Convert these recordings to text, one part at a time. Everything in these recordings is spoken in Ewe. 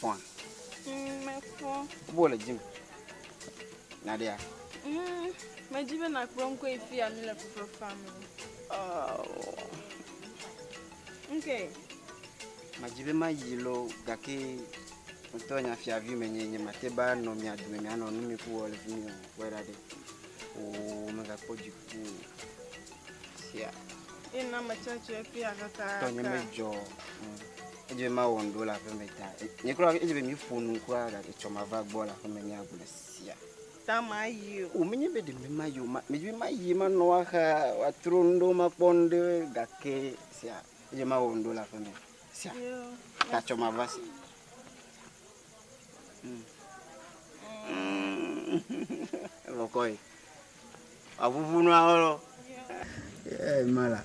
Èfɔa? Mm, mefɔ. Wo le dzim. Naɖea? Mm, medzi be nàkplɔm kɔ yi fia mi le fefe fam le. Oh. Ŋke. Madzi be mayi lo gake ŋutɔ nya fiavi menye nye mate ba nɔ mia dome mianɔ nu mi ku wɔ le fi mi o. Kpɔe ɖa ɖe. Oo, megakpɔ dziku o. Sia. Ye na metsatse fia kaka. Tɔnye medzɔ. Mm. Edze be mawɔ ŋɖo le aƒeme ta. Nye kura edze be míƒo nu kura gake tsɔ mava gbɔ le aƒeme míagblɔe sia. Ta mayi o. O menye be ɖe memayi o. Medzi be mayi manɔ axa woatro ŋɖewo makpɔ ŋɖe gake sia edze be mawɔ ŋɖo le aƒeme sia. Ta tsɔ mava sia. Mm. Mm. Evɔ kɔe. Aʋuʋu nuawo lɔ. Ye mala.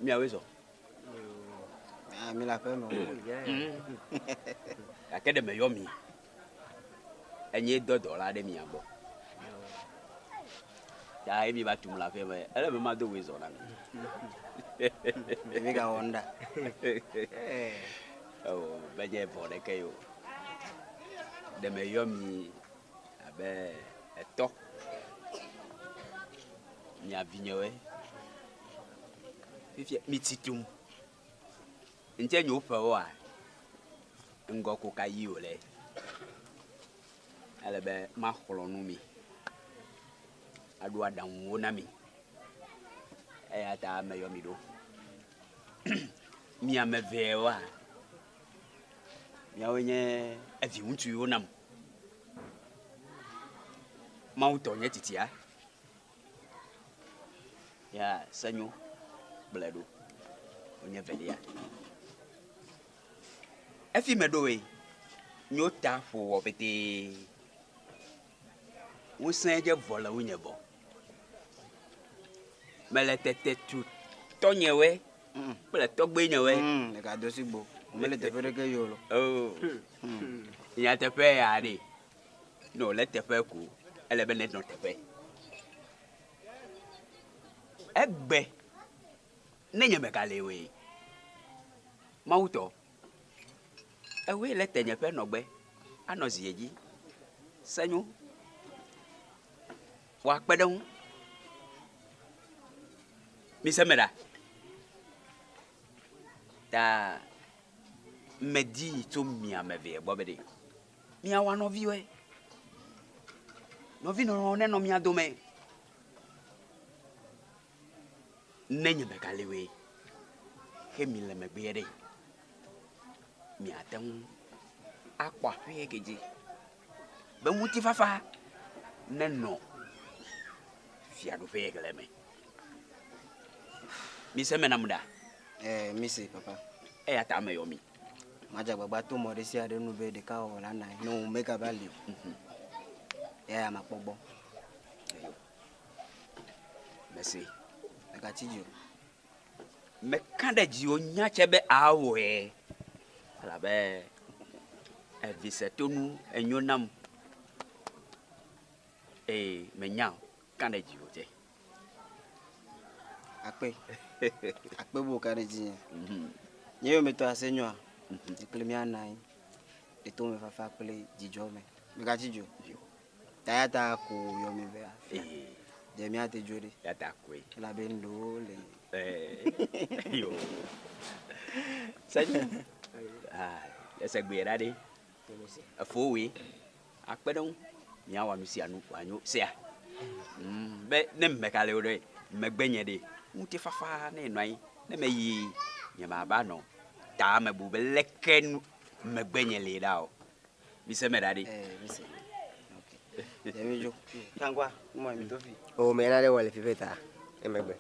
Miawoe zɔ. Ah, mi le aƒe me o. Gake ɖe meyɔ mi. Enye dɔ dɔla ɖe mia gbɔ. Ta ye mi va tum le aƒe me. Ele be mado woe zɔ na mi. Mi gawɔ nu ɖa. Ewɔ menye vɔ ɖeke ye o. Ɖe meyɔ mi abe etɔ. Mia vinyewoe. Fifia mi tsi tum. Ŋtse nyewo ƒewoa, ŋgɔ ko ka yi wòle. Ele be maxlɔ̃ nu mi, aɖo aɖaŋuwo na mi. Eya ta meyɔ mi ɖo. Mi ame eveawoa, miawoe nye evi ŋutsuwo nam. Mawu tɔ nye titia. Ya senyo kplɔe ɖo. Wonye velia. Efi me ɖoe, nyo ta ƒo wɔ petee. Ŋusẽ dze vɔ le ŋunye vɔ. Mele tete tu tɔnyewoe kple tɔgbuinyewoe. Ɖeka do si gbo. Mele teƒe ɖeke yi o lo. Oh. Nyateƒe ya ɖe. Ne wòle teƒe ko, ele be nenɔ teƒe. Egbe ne nye megali oe, Mawu tɔ, ewoe le tenyeƒe nɔgbe anɔ zie dzi. Senyo, woakpe ɖe ŋu. Mise me ɖa. Ta medi tso mia ame evea gbɔ be ɖe Miawɔ nɔviwoe. Nɔvinɔnɔ nenɔ mia dome. Ne nye megali woe, ke mi le megbea ɖe, miate ŋu akpɔ aƒea ke dzi be ŋutifafa nenɔ fiaɖuƒea ke le eme. Mise eme nam ɖa. Ɛɛ, mise papa. Eya ta meyɔ mi. Madze agbagba to mɔ ɖe sia ɖe nu be ɖekawɔwɔ la na ne wo megava li o. Eya ya makpɔ gbɔ. Eyo. Mese. Megatsi dzi o. Meka ɖe dziwò nya tsɛ be awɔe. Elabe evi setonu enyo nam. Eye menya o. Ka ɖe dziwò tsɛ. Akpe. Akpe be wòka ɖe dzinye. Nye yometɔ ase nyoa, nye kple mía nɔ anyi le tomefafa kple dzidzɔ me. Megatsi dzi o. Ta ya ta ko yɔ mi be afia. Dze míate dzo ɖe. Ya ta koe. Elabe ŋɖewo le. Yo. Senyo. Ese gbe ɖa ɖe. Efo woe. Akpe ɖe ŋu míawɔ nu sia nu wòanyo sea. Mm, be ne megale o ɖe, megbenye ɖe, ŋutifafa ne nɔ anyi. Ne meyi, nyemava nɔ tame bu be leke nu megbenye li ɖa o. Mise me ɖa ɖi. Eh, mise. Ok. Ɖe mi dzo. Tangwa, mɔ mi to fi. O, me na ɖe wɔ le fifi ta. Emegbe.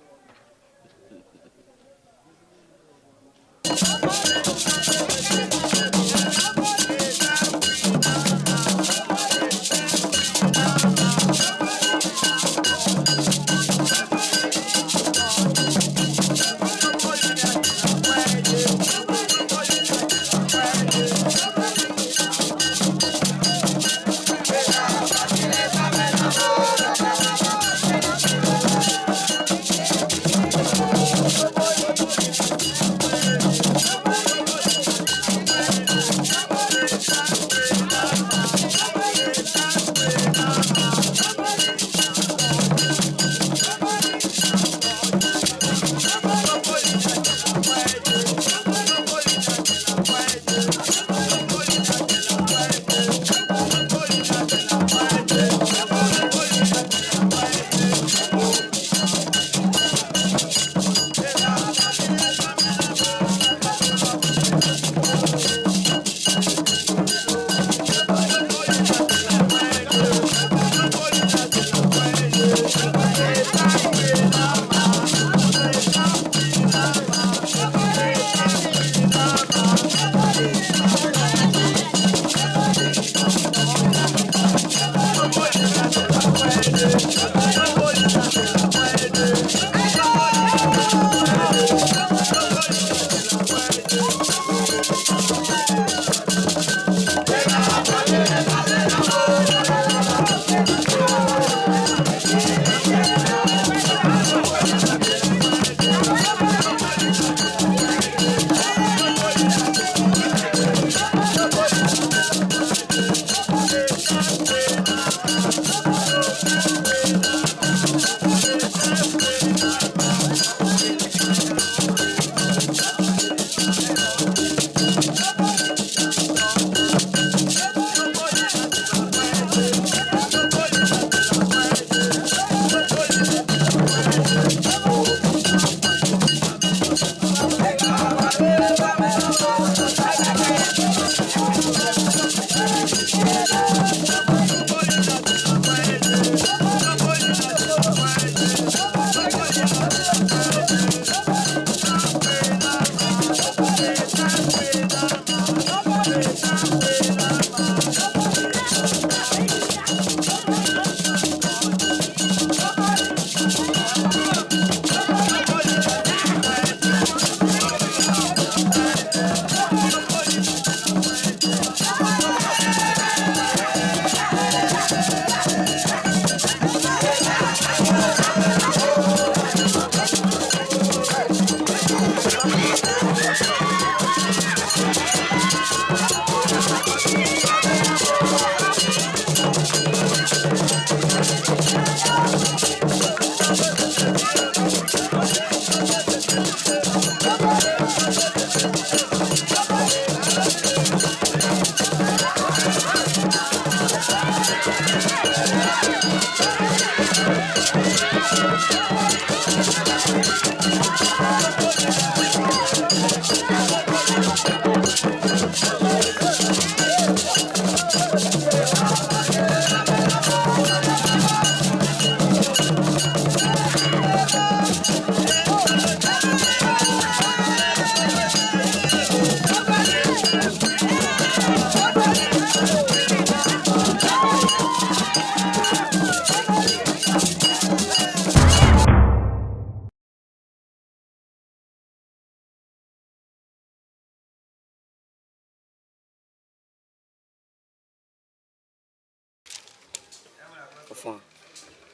Efɔa?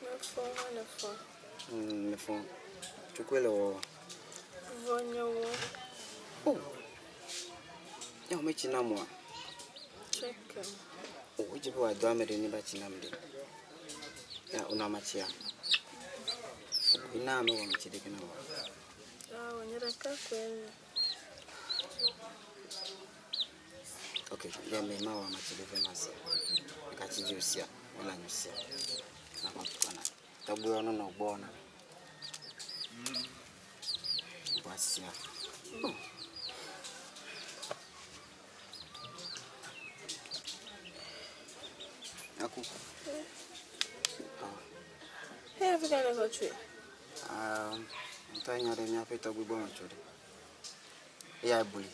Mefɔ, mele fɔ. Mefɔ. Tsukue le wɔwɔ. Vɔ nye wɔ. Oh. Nye wo metsi nam oa? Tseke. Oh, edze be wòadɔ ame ɖe ne va tsi nam ɖe. Ya wonɔ amatsia. Ina mewɔ amatsi ɖeke na wò. Awɔ nye ɖeka koe li. Ok, ya me mawɔ amatsi ɖe vɛ masia. Gatsi dzi osia, wole anyi sia. Nakɔ tukana. Tɔgbuiwo nonɔ gbɔ na. Gbasia. Oh. Aku. Hey, Africa never tree. Ŋutɔ nya ɖe míaƒe tɔgbui gbɔ metso ɖe. Eya bui.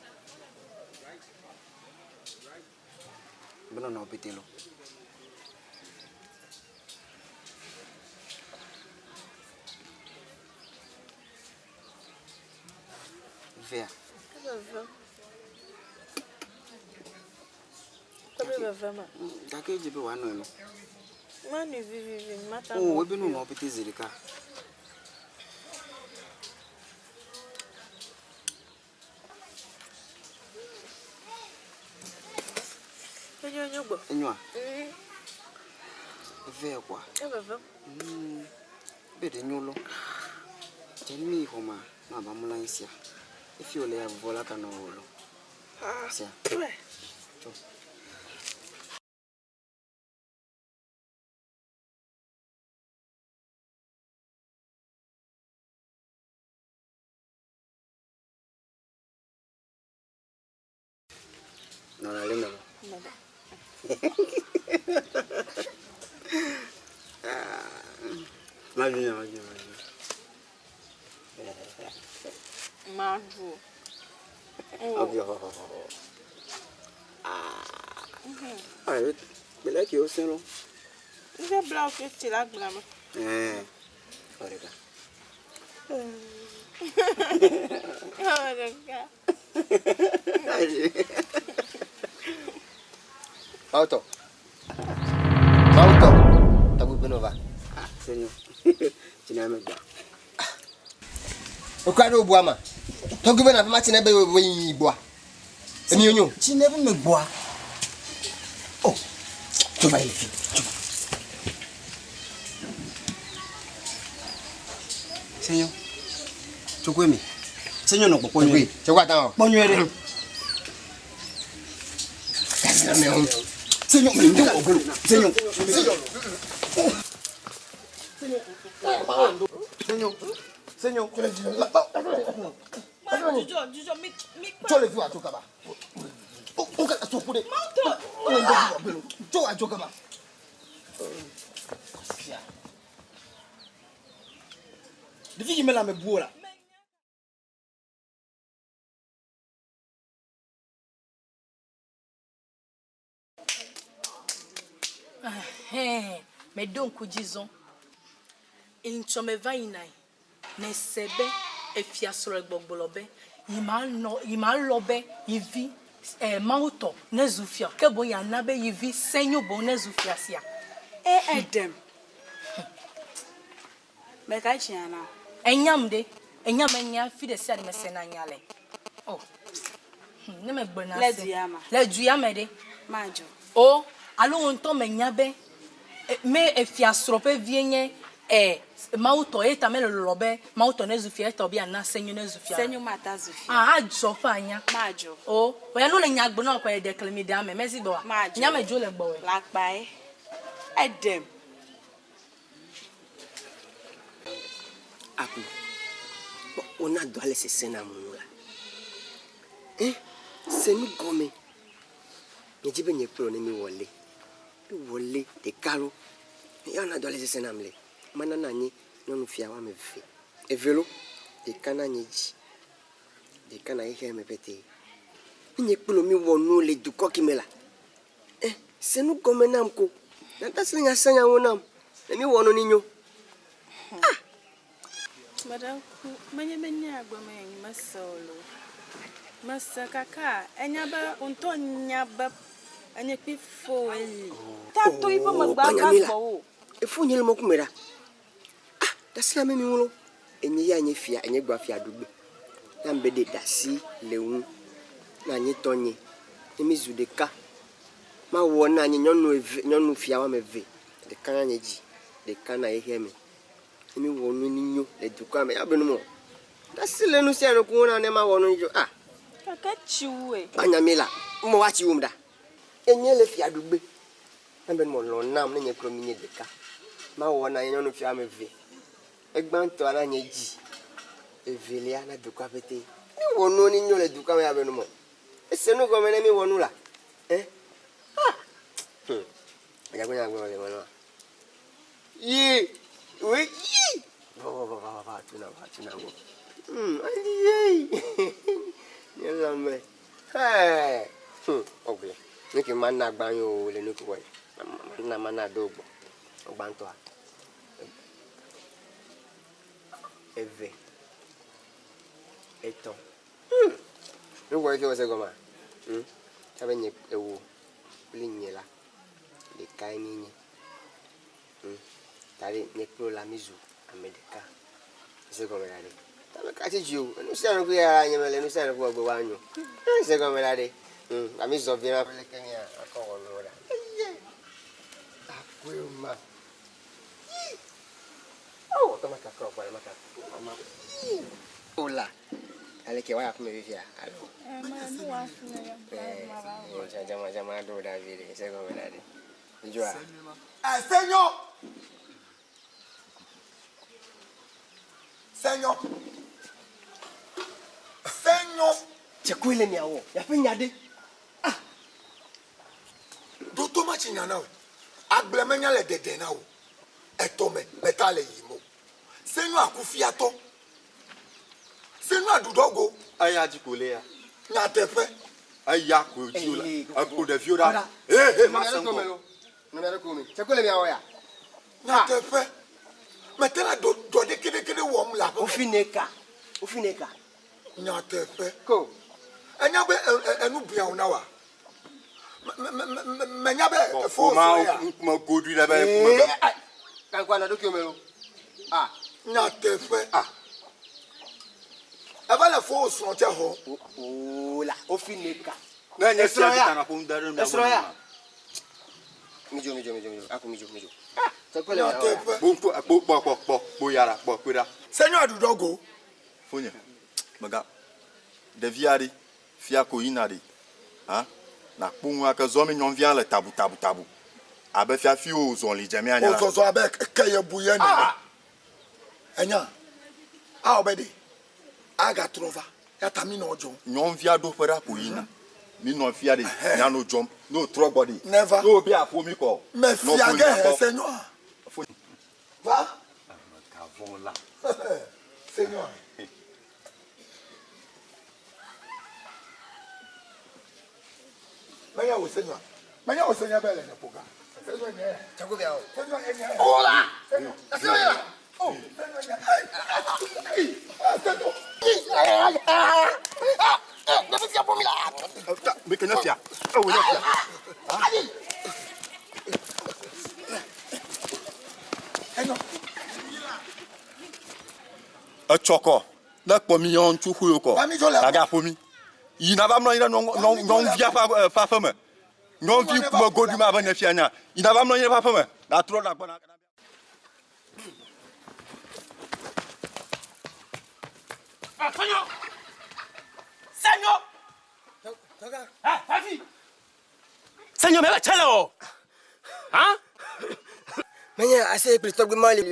Be nɔnɔ pete lo. Vea. Veve. Tɔgbe veve ma. Gake edze be wòanɔe lo. Manui vivivi, mata. O, ebe nɔnɔ pete zi ɖeka. Enyo enyo gbɔ. Enyoa? Eve kɔa? Eveve. Be ɖe nyo lo. Dze mi yi xɔma, na ba mlɔ anyi sia. Efi wòle ya vuvɔ la kanɔ wò lo. Sia. Tso. Nɔnɔ le me. Maju nya, maju, maju. Maju. Abia. Ah. Ah, bele ki o selo. Nse bla o 50 la gbla me. Eh. Orega. Orega. Mawutɔ. Mawutɔ. Tɔgbi gbe nova. Ah, senyo. Tsina me gba. Okura ɖe wòbua ma. Tɔgbi be na ma tsina be wo yi gbɔa. Emi onyo. Tsina be me gbɔa. Oh. Tso va yi fi. Tso. Senyo. Tso koe mi. Senyo nɔ kpɔkpɔ nyuie. Tso koe atan o. Kpɔ nyuie ɖe. Senyo, mi ŋdɔ wɔ golo. Senyo. Senyo. Senyo. Senyo. Jujɔ, jujɔ, mi, mi kpa. Tso le fi wa tso kaba. O o ka tso ku de. Mawutɔ. O ŋdɔ wɔ golo. Tso wa tso kaba. Ɖevi yi mele ame bu o la. Meɖo ŋku dzi zɔ. Ŋtsɔ meva yina yi, mese be efia srɔ̃ le gbɔgblɔ be yi ma nɔ yi ma lɔ be yi vi eh, Mawutɔ nezu fia ke boŋ yeana be yi vi senyo boŋ nezu fia sia. E eɖem. Meka tsia na. Enyam ɖe, enyam enya fi ɖe sia ɖe mesena nya le. Oh. Ne megblɔ na Le du ya me. Le du ya me ɖe. Madzɔ. O, alo wò ŋutɔ menya be me efia srɔ̃ ƒe vie nye e Mawutɔ ye ta mele lɔlɔ be Mawutɔ nezu fia etɔ be yeana Senyo nezu fia. Senyo mata zu fia. Ah, adzɔ ƒe anya. Madzɔ. O, oya nu le nya gblɔ na wò kɔ ɖe klemi ɖe ame mezi gbɔwa. Madzɔ. Nya me dzo le gbɔwɔe. Lakpae. Eɖem. Aku. Kpɔ wona dɔa le sesẽ nam nu la. Eh, se nu gɔme. Nye dzi be nye kplɔ ne mi wɔ le. Mi wɔ le ɖeka lo. Ya wona dɔa le sesẽ nam le. Mana na nye nyɔnu fia woame eve. Eve lo. Ɖeka na nye dzi. Ɖeka na xexea me pɛtɛ. Ne nye kplɔ mi wɔ nu le dukɔ ki me la. Eh, se nu gɔme nam ko. Nata se nya se nyawo nam. Ne mi wɔ nu ni nyo. Ah! Meɖe ku, menye be nye agbe me nye mese o loo. Mese kaka enya be ŋutɔ nya be enye kpi fo eli. Ta to yiƒe megbe ava gbɔwò. Efo nye le mɔku me ɖa. Ah, ɖasi ame mi ŋlɔ. Enye ya nye fia, enye gba fia ɖugbe. Na be ɖe ɖasi le ŋu. Na nye tɔ nye. Ne mi zu ɖeka. Mawɔ na nye nyɔnu eve, nyɔnu fia woame eve. Ɖeka na nye dzi, ɖeka na xexea me. Ne mi wɔ nu ni nyo le dukɔa me, ya be nu mɔ. Ɖasi le nu sia nu ku na ne mawɔ nu nyo. Ah. Kake tsi wue. Anya mi la, mɔ wa tsi wum ɖa. Enye le fia ɖugbe. Na be mɔ lɔ nam ne nye kplɔ mi nye ɖeka. Mawɔ na nye nyɔnu fia ame eve. Egbãtɔa na nye dzi, evelia na dukɔa pete. Mi wɔ nu ni nyo le dukɔa me ya be nu mɔ. Ese nu gɔme ne mi wɔ nu la. Eh? Ah! Anya gbe le me nɔa. Ye! We yi! Va va va va va tuna va tuna go. Andi ye! Nye lãme. Hey! Ɔgblẽ. Nu ke mana gbã yo le nu ke wɔe. Mana mana ɖo gbɔ. Gbãtɔa. Eve. Etɔ̃. Nu wɔe fi wɔ se gɔmea? Tsabe nye ewo kple nye la ɖekae míenye. Ta ɖe nye kple wò la mízu ame ɖeka. Se gɔme la ɖe. Tame ka tsi dzi o. Enu sia nu ya nye mele nu sia nu kple gbɔ anyo. Se gɔme la ɖe. Ami zɔ vi ma ƒe leke mía akɔ wɔ nu ɖa. Akɔe ma. Oh, tɔ ma kakɔ kpɔ ma kakɔ. Ma. Ola. Aleke wa aƒeme fifia alo? Eh, jama jama ɖo ɖa vi ɖe. Se gɔme la ɖe. Idzoa. Senyo. Senyo. Senyo. Tsekue le miawɔ. Miaƒe nya ɖe. Ah. Dodo ma tsi nya na wò. Agble menya le dede na wò. Etɔ me meta le yiyim o. Senyo akufiatɔ. Senyo aɖuɖɔ go. Eya dzi ko le ya. Nyateƒe. Eya ko dzi o le. Eko ɖeviwo ɖa. Ee he ma se ŋgɔ. Tsekue le miawɔ ya. Nyateƒe. Mete la dɔ dɔ ɖeke ɖeke ɖe wɔm le aƒe me. Wofi ne ka. Wofi ne ka. Nyateƒe. Ko. Enya be enu bia wo na wa. Menya be efo so ya. Ŋkume goɖui ɖe be ŋkume be. Kankua na ɖokuiwo me lo. Ah. Nyateƒe. Ah. Eva le fo srɔ̃ tse xɔ. O la wofi ne ka. Ne nye sia vi kana ƒom da ɖe mia gbɔ. Ya. Midzo midzo midzo midzo aku midzo midzo. Ah. Tsekue le miawɔ ya. Nyateƒe. Kpo kpo kpɔ kpɔ kpɔ kpo yara kpɔ kpe ɖa. Senyo aɖuɖɔ go. Fonye mega ɖevi aɖe fia ko yina ɖe ha nakpɔ ŋu ake zɔ mi nyɔnvia le tabu tabu tabu abe fiafi o zɔli dze mia nya la. O zɔzɔ abe ke ye bu ye nene. Enya awɔ be ɖe agatrɔ va ya ta mi nɔ dzɔm. Nyɔnvia ɖo ƒe ɖa ko yina. Mi nɔ fia ɖe mia nɔ dzɔm ne o trɔ gbɔ ɖe. Neva. Ne o be aƒo mi kɔ. Me fia ge he se nyɔa. Va. Ame ka vɔ̃ la. Se nyɔa. Menya wò se nyɔa. Menya wò se nyɔa be le ne ƒo ga. Se nyɔa nye. Tsako bia o. Se nyɔa nye. O la. Se nyɔa. Se nyɔa la. O. Se nyɔa nye. Ei. Se nyɔa. Ɖevi sia ƒo mi la. Mi ke ne fia. Ewo ne fia. Enyo. Etsɔ kɔ. Ne kpɔ mi yɔ ŋutsu xuyo kɔ. Gaga ƒo mi. Yi na va mlɔ anyi ɖe nyɔnuvia ƒe aƒe me. Nyɔnuvi kume goɖui ma abe ne fia nya. Yi na va mlɔ anyi ɖe eƒe aƒe me. Natrɔ ɖa gbɔ na. Senyo! Senyo! Hafi! Senyo meva tse le o. Ha? Menye aseye kple tɔgbe mawo li.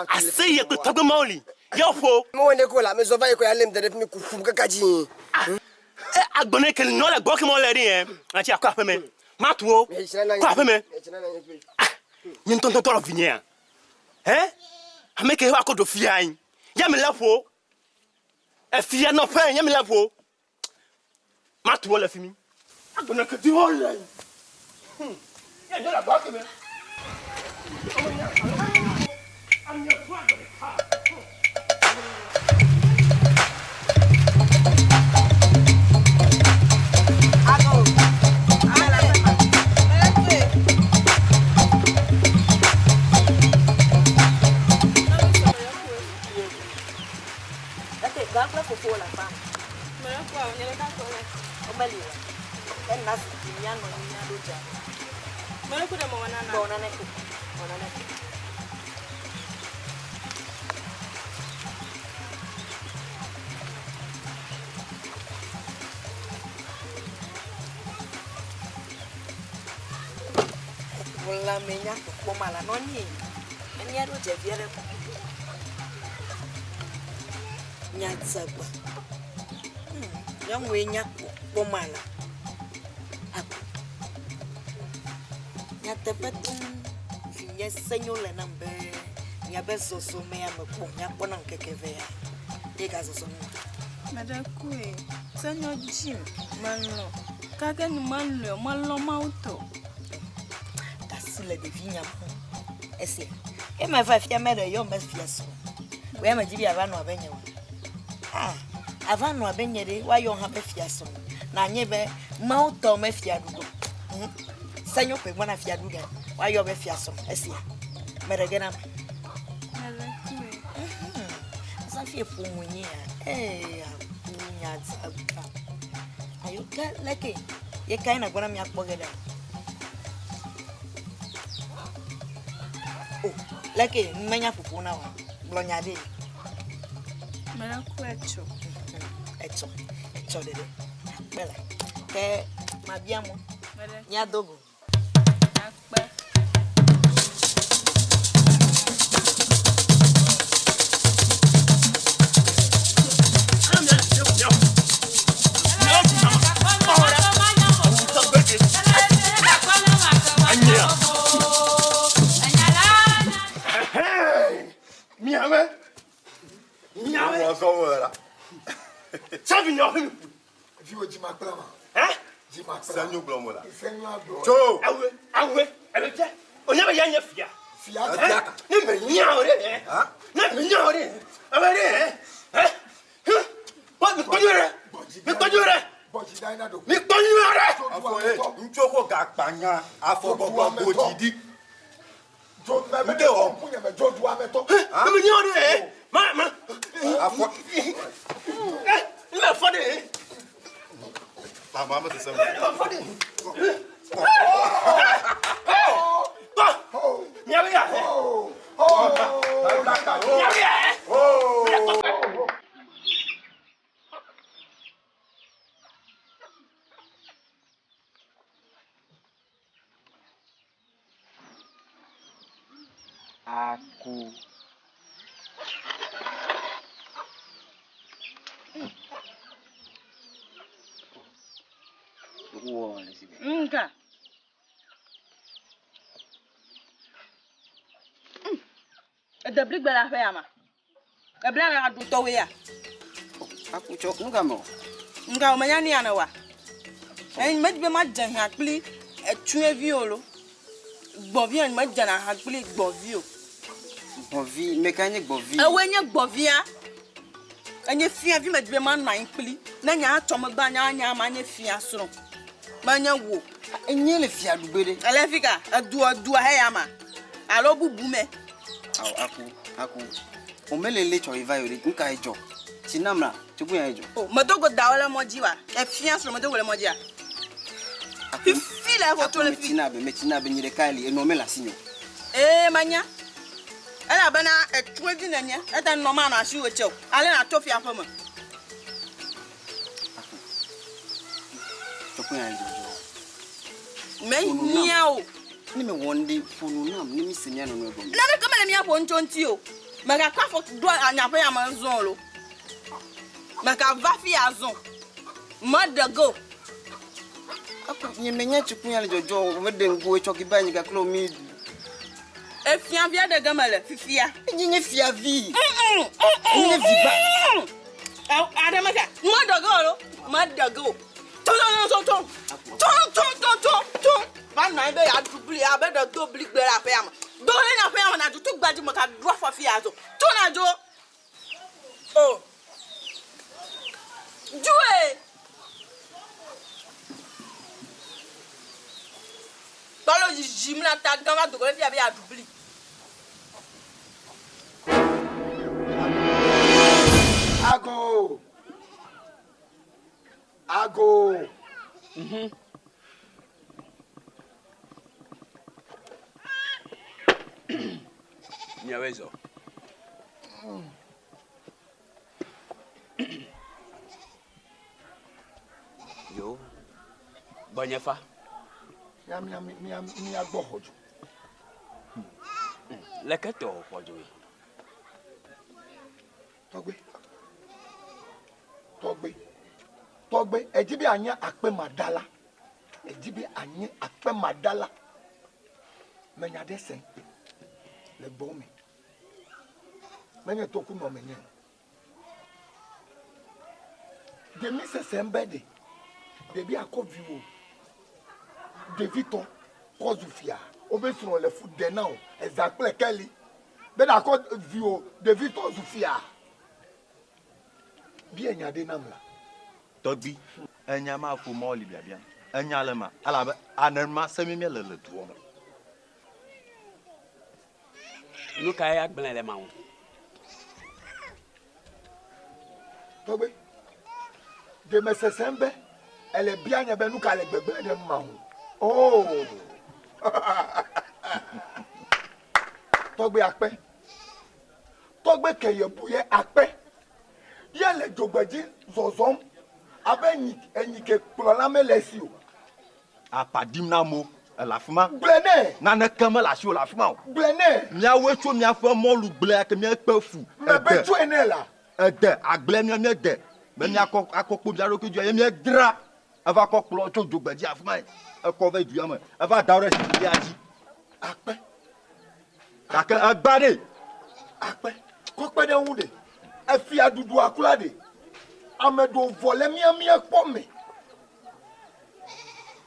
Aseye kple tɔgbe mawo li. Yɔƒo. Mewɔ ŋɖe ko la, mezɔ va yi ko ya lém da ɖe fi mi ku ƒum kaka dzi. Ah, e agbɔnɛ ke nɔ le gbɔ ke mɔ le ɖi yɛ. Atsi akɔ aƒe me. Matu wo. Kɔ aƒe me. Ah, nye ŋutɔŋutɔ tɔ vinyea. Hɛ? Ame ke wa kɔ ɖo fia yi. Ya mi le ƒo. Efia nɔƒe ya mi le ƒo. Matu wo le fi mi. Agbɔnɛ ke di wo le. Ya nɔ le gbɔ ke me. Lãme nya kpɔkpɔ ma la nɔ anyi. Enya ɖo dze vi aɖe ko. Nya dzegbe. Hmm, nyɔnue nya kpɔkpɔ ma la. Aku. Nyateƒe tom vinye senyo le nam be miabe zɔzɔmea mekpɔ nyakpɔ na ŋkeke eve ya. Ye gazɔzɔ nu. Meɖe koe senyo dzim melɔ̃ gake nu melɔ̃e o melɔ̃ Mawu tɔ. Dasi le ɖevi nyam ŋu esia. Ke meva fia meɖe yɔ me fia srɔ̃. Wò ya medzi be yeava nɔ abe nye oa? Ah, ava nɔ abe nye ɖe woayɔ hã be fia srɔ̃. Nanye be Mawu tɔ me fia ɖu go. Hm. Senyo koe gbɔna fia ɖu ge. Woayɔ be fia srɔ̃ esia. Meɖe ge na me. Meɖe koe. Mhm. Hafi eƒo mo nyea, ee aku nya dzagba. Ayo ke leke ye kae nègbɔna míakpɔ ge ɖa? O, leke menya ƒoƒo na wòa? Gblɔ nya ɖee. Meɖe ku etsɔ. Etsɔ, etsɔ ɖeɖe. Akpe la. Ke mabia mɔ. Míado go. Akpe. Miawe. Miawe. Sɛvi nyɔ hemi. Viwo dzi ma kpla ma. Ɛ? Dzi ma kpla. Senyo gblɔ mo la. Senyo agblɔ. Tso. Awe, awe, ebe tse. Onya be ya nye fia. Fia. Ɛ? Ne me nya o ɖe. Ne me nya o ɖe. Ebe ɖe. Ɛ? Kpɔ mi kpɔ nyuie ɖe. Mi kpɔ nyuie ɖe. Gbɔdzi da ina do. Mi kpɔ nyuie ɖe. Afɔ ye ŋutsu ko gakpa nya afɔ gbɔgbɔ godzi ɖi. Dzo mɛ mɛ Ŋke wɔ. ŋkunye me dzo du ame tɔ. Ne me nya o ɖe. Ma ma. Afɔ. Ɛ, ne me fɔ ɖe. Mama me sese. Ne me fɔ ɖe. Kpɔ. Miawe ya. Miawe ya. Aku. Wɔ le si be. Nga. Edebligbe le aƒe ya ma. Ebla le aɖutɔwoe ya. Aku tsɔ nu game o. Nga o menya nu ya ne wa. Enyi medzi be madze hã kpli etsuevi o lo. Gbɔvi enyi medzena hã kpli gbɔvi o. Gbɔvi, meka nye gbɔvi? Ewoe nye gbɔvia. Enye fiavi medzi be manɔ anyi kpli. Ne nya atsɔ megbe anya nya manye fia srɔ̃. Menye wò. Enye le fiaɖugbe ɖe. Ele fi ka? Edua edua heya ma. Alo bubu me. Awo aku aku. O mele le tsɔ yi va yi o ɖe. Nuka ye dzɔ? Tsi nam la, tsoku ya ye dzɔ. O medo go dawo le mɔ dzi wa. Efia srɔ̃ medo go le mɔ dzia. Fifi le eƒo tso le fi. Metsi na be metsi na be nyi ɖeka li enɔ mele asi nye o. Ee menya. Elabena etsoe dzi nenye. Eta nɔ manɔ asiwò tse o. Ale nàtso fia ƒe me. Aku. Tsoku ya ye dzɔdzɔ. Mehiã o. Ne mewɔ nu ɖe, ƒo nu nam ne míse mía nɔnɔewo gɔme. Naneke mele mía ƒo nu tso ŋuti o. Mègakɔ afɔ ɖo nye aƒe ya me zɔ o lo. Mègava afi ya zɔ o. Meɖe ge o. Aku nye menya tsi kunya le dzɔdzɔ o. Meɖe ŋgo etsɔ ki ba nyi gaklo mi. Efiavia ɖe ge mele fifia. Enye nye fiavi. Enye nye vi ba. Aɖe meka. Meɖe ge o lo. Meɖe ge o. Tso tso tso tso tso tso tso tso tso. Va nɔ anyi be yeaɖu bli abe ɖe do bli gbe le aƒea me. Do ɖe nye aƒea me nàdzo tso gbadzi me ka ɖu afɔ fi adzo. Tso nàdzo. O. Dzoe. Kpalo yiyim le ta gã va do go ɖe fi abe yeaɖu bli. Ago. Ago. Mhm. Miawoe zɔ. Yo. Gbɔnye fa. Mia mia mia mia gbɔ xɔ dzo. Leke tɔ xɔ dzoe? Tɔgbe. Tɔgbe. Tɔgbe, èdi be yeanye akpemadala. Èdi be yeanye akpemadala. Menya ɖe sẽ le gbɔwò me. Menye tokunɔ menye o. Ɖe mi sesem be ɖe ɖevi akɔ viwò ɖevitɔ kɔ zu fia wobe srɔ̃ le fu ɖe na wò eza kple keli be nakɔ viwò ɖevitɔ zu fia. Bia nya ɖe nam la. Tɔgbui, enya ma ƒo mɔ li biabia. Enya le ma elabe anema se mi míele le dua me. Nu kae agblẽ le ma ŋu? Tɔgbui, ɖe mesesem be ele bia nye be nu ka le gbegblẽ ɖe ma ŋu? Oh! Tɔgbui akpe. Tɔgbe ke ye bu ye akpe. Ye le dzogbedzi zɔzɔm abe enyi enyi ke kplɔla mele esi o. Aƒa ɖim na amewo ele afi ma. Gblɔe nɛ. Naneke mele asiwò le afi ma o. Gblɔe nɛ. Míawoe tso míaƒe mɔlugblea ke míekpe fu. Mebe tsɔe nɛ la. Ede agblea mía míede be míakɔ akɔ kpo mía ɖokui dzi ye míedra eva kɔ kplɔ tso dzogbedzi afi ma ekɔ va dua me eva da ɖe zikpuia dzi. Akpe. Gake egba ɖe. Akpe. Kɔ kpe ɖe eŋu ɖe. Efia ɖuɖu akula ɖe. Ame ɖewo vɔ le mía mía kpɔ me.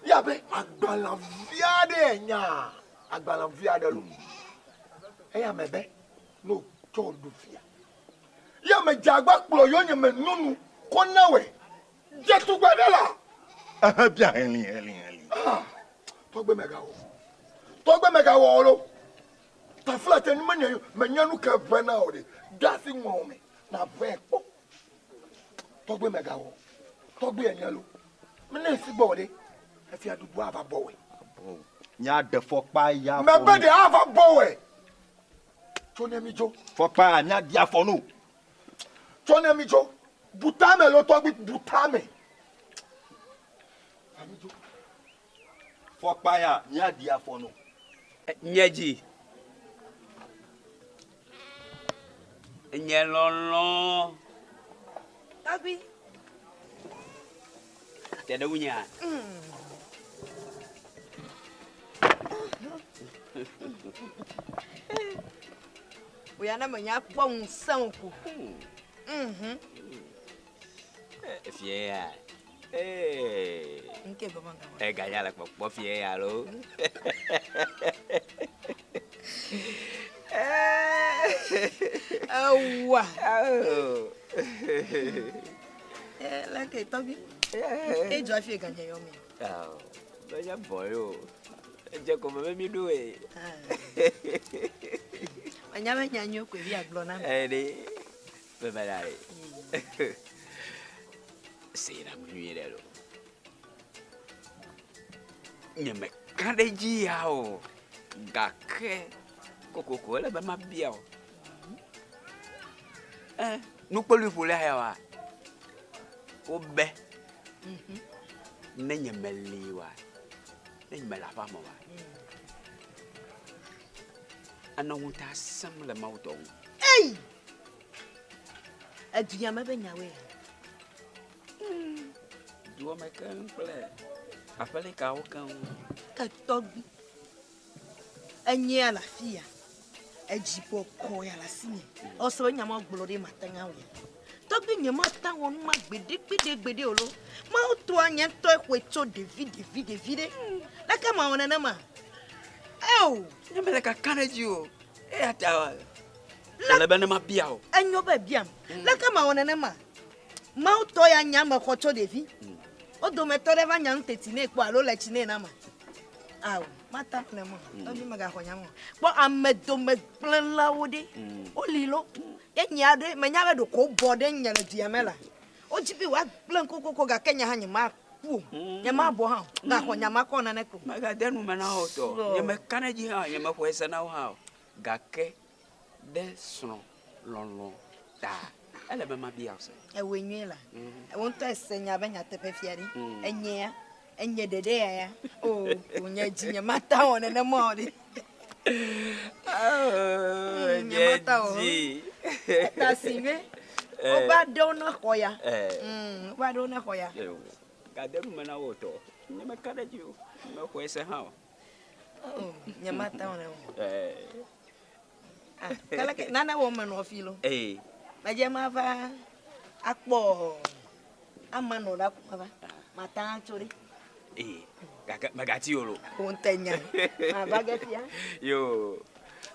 Ya be agbalẽvi aɖe enya. Agbalẽvi aɖe lo. Eya me be no tsɔ ɖu fia. Ya me dze agba kplɔ yonyeme nyɔnu kɔ na wɛ. Dze tugbe ɖe la. Ehe bia heli heli heli. Ah, tɔgbe megawɔ. Tɔgbe megawɔ o lo. Tafla tse nu menye menya nu ke ʋe na o ɖe. De asi ŋlɔ me na ʋe kpɔ. Tɔgbe megawɔ. Tɔgbe enye lo. Mene si gbɔ ɖe. Efia ɖuɖu ava bɔ wɛ. Nya ɖe fɔkpa ya. Mebe ɖe ava bɔ wɛ. Tso ne mi dzo. Fɔkpa ya nya di afɔ no. Tso ne mi dzo. Bu tame lo tɔgbi bu tame. Fɔkpa ya míaɖi afɔ no. Nye dzi, nye lɔlɔ̃. Tɔgbi. Te ɖe ŋunyea? Wò ya ne menya kpɔ ŋusẽ o ko. Mhm. Fie ya. Ee. Nke baba nga. Eganya le kpɔkpɔ fie ya lo. Ewa. Eh, leke tɔgbi. E jɔ fie ganya yɔ mi. Awo. Menya vɔ yo. Edze ko me mi ɖo e. Menya be nya nyuie koe vi agblɔ na mi. Eh ɖe. Bebe la ɖe. Se na mu nyuie ɖe lo. Nye meka ɖe dzi ya o. Gake kokoko ele be mabia o. Eh, nukpolui ƒolia ya wa. Wobe. Ne nye meli wa. Ne nye mele aƒea me wa. Enɔ ŋuta sẽm le Mawu tɔ ŋu. Ei! Edunya me be nyawoe ya. Dua me keŋ kple aƒelikawo keŋ. Ke tɔgbi, enyea le afi ya, edzi bɔkɔ ya le asinye. Ɔsɔ be nya ma gblɔ ɖe mate ŋu awɔe. Tɔgbi nye mate ŋu awɔ nu ma gbeɖe gbeɖe gbeɖe o lo. Mawu toa nye ŋutɔe xɔe tso ɖevi ɖevi ɖevi ɖe. Leke mawɔ nenema? Eo! Nye mele kaka ɖe edzi o. Eya ta ele be ne mabia o. Enyo be biam. Leke mawɔ nenema? Mawu tɔ ya nya mexɔ tso ɖevi. Wo dometɔ ɖe va nya nu teti nɛ kpɔ alo le tsi nɛ na ma. Ao, mata ƒle mɔ. Tɔgbi megaxɔ nya mɔ. Kpɔ ame dome gblẽlawo ɖe. Woli lo. Ye nya ɖe, menya be ɖeko wobɔ ɖe nye le dua me la. Wodzi be woagblẽ kokoko gake nye hã nyemaku o. Nyemabɔ hã o. Gaxɔ nya ma kɔ naneke o. Megade nu me na wo tɔ. Nyemeka ɖe edzi hã o. Nyemexɔe se na wo hã o. Gake ɖe srɔ̃ lɔlɔ̃ ta ele be mabia wò se. Ewɔe nyuie la. Wò ŋutɔ èse nya be nyateƒe fia ɖi. Enyea, enye ɖeɖe ya ya. O, nye dzi nye mata wɔ nenema o ɖe. Nye mata wɔ. Eta si be wova ɖewo ne xɔ ya. Wova ɖewo ne xɔ ya. Gade nu me na wò tɔ. Nye meka ɖe edzi o. Mexɔe se hã o. Nye mata wɔ ne o. Ah, keleke nane wɔ menɔ fi lo. Ee. Medze mava akpɔ ama nɔ ɖa ko mava. Mata tso ɖi. Ee, gake megati o lo. Wò ŋutɔ nya. Mava ge fia. Yo,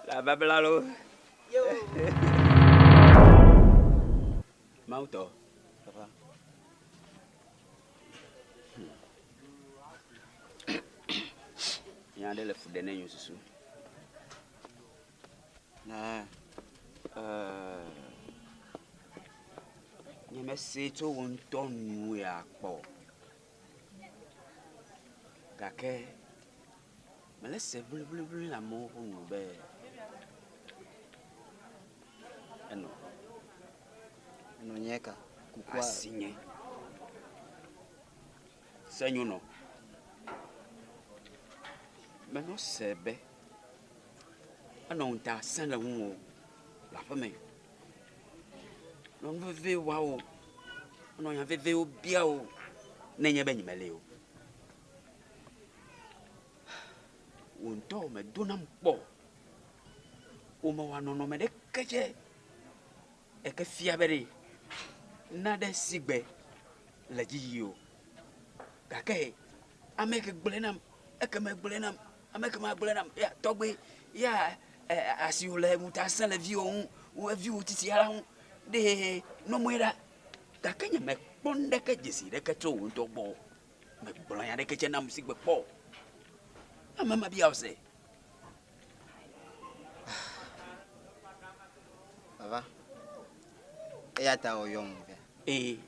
la babla lo. Yo. Mawu tɔ. Papa. Nya aɖe le fu ɖe ne nye susu. Na nye mese tso wò ŋutɔ nu ya kpɔ o. Gake mele se wluiwluiwlui le amewo ƒe nu be enɔ. Enɔ nye ka? Kukua. Asinye. Senyonɔ. Menɔ se be enɔ ŋuta sẽ le ŋuwò le aƒeme. Nɔ nu veve wa wò, enɔ nya vevewo bia wò nenye be nyemeli o. Wò ŋutɔ medo nam kpɔ o. Wò mewɔ nɔnɔme ɖeke tsɛ eke fia be ɖe naɖe sigbe le dziyi o. Gake ame ke gblɔe nam, ekeme gblɔe nam, ame ke magblɔe nam, ya tɔgbe ya asiwò le ŋutasẽ le viwò ŋu, wò viwò tsitsia la ŋu ɖe nɔmɔe ɖa. Gake nye mekpɔ nuɖeke dzesi ɖeke tso wò ŋutɔ gbɔ o. Megblɔ nya ɖeke tsɛ nam sigbe kpɔ o. Ame ma bia wò se. Baba, eya ta wòyɔm vɛ. Ee.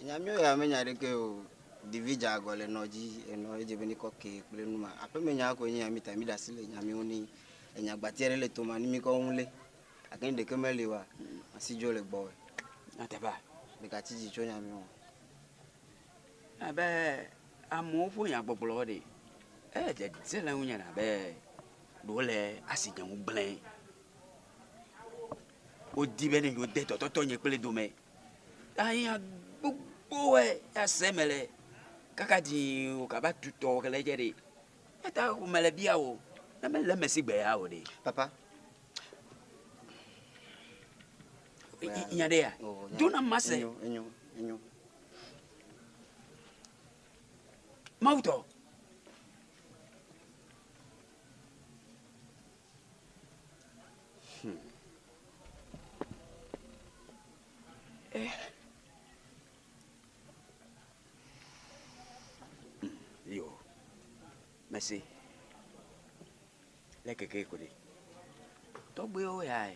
Nya míwo ya menya ɖeke o. Ɖevi dze agɔ le nɔ dzi, enɔ edze be nikɔ ke kple nu ma. Aƒeme nya koe nye ya mi ta mi ɖe asi le nya miwo ni. Enya gbati aɖe le toma ni mi kɔ ŋu le. Gake ni ɖeke meli oa, asi dzo le gbɔwɔe. Nyateƒea? Megatsi dzi tso nya miwo. Abe amewo ƒe nyagbɔgblɔ ɖe, ele dzedze le ŋunye abe ɖe wole asi nye ŋu gblẽ. Wodi be ne yewode tɔtɔtɔ nye kple dome. Anya gbogboe ya se me le kaka dzi o kaba tutɔ ke le dze ɖe. Eta ƒome le bia o. Ne mele eme si gbe ya o ɖe. Papa. Nya ɖe ya. Do na mase. Enyo, enyo, enyo. Mawu tɔ. Eh. Yo. Merci. Le keke ko ɖe. Tɔgbuiwo ya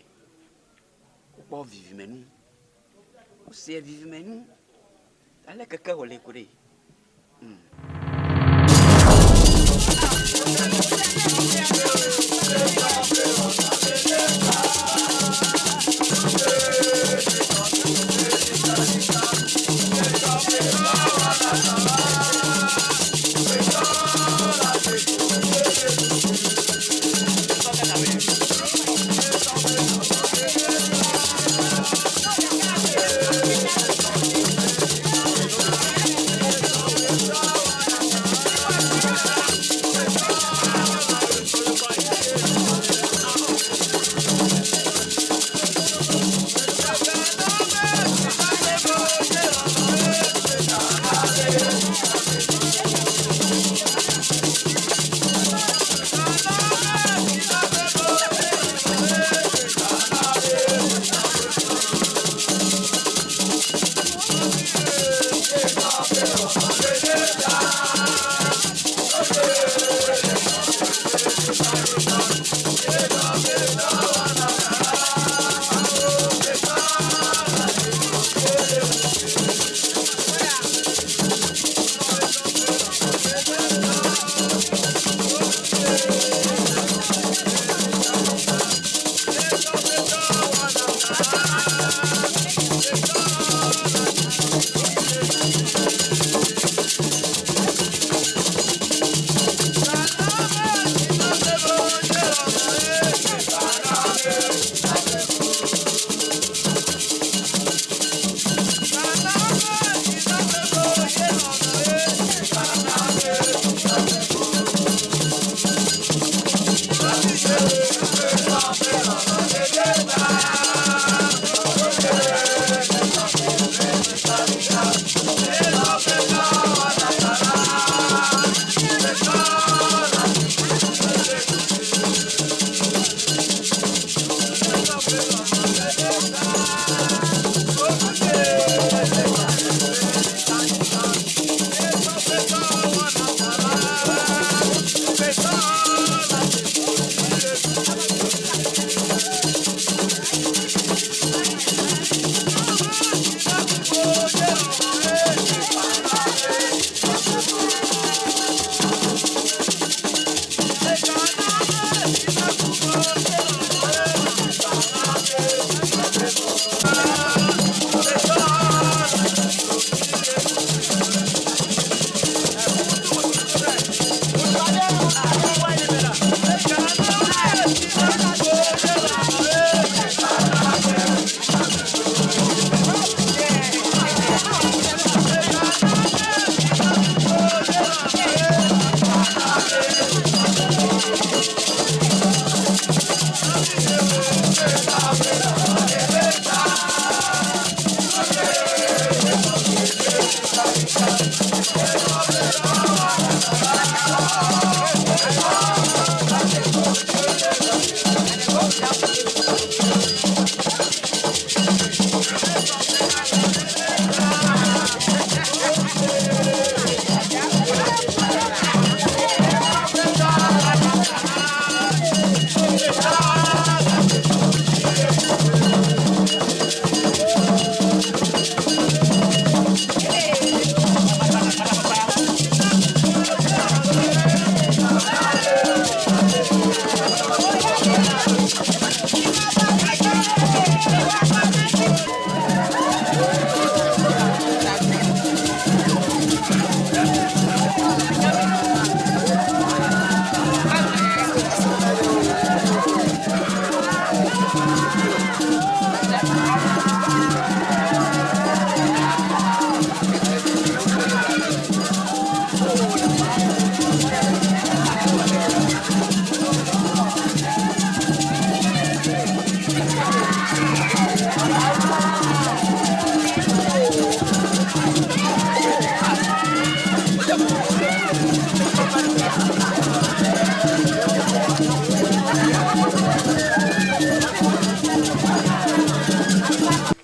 wokpɔ vivimenu. Wose vivimenu. Ale keke wòle ko ɖe.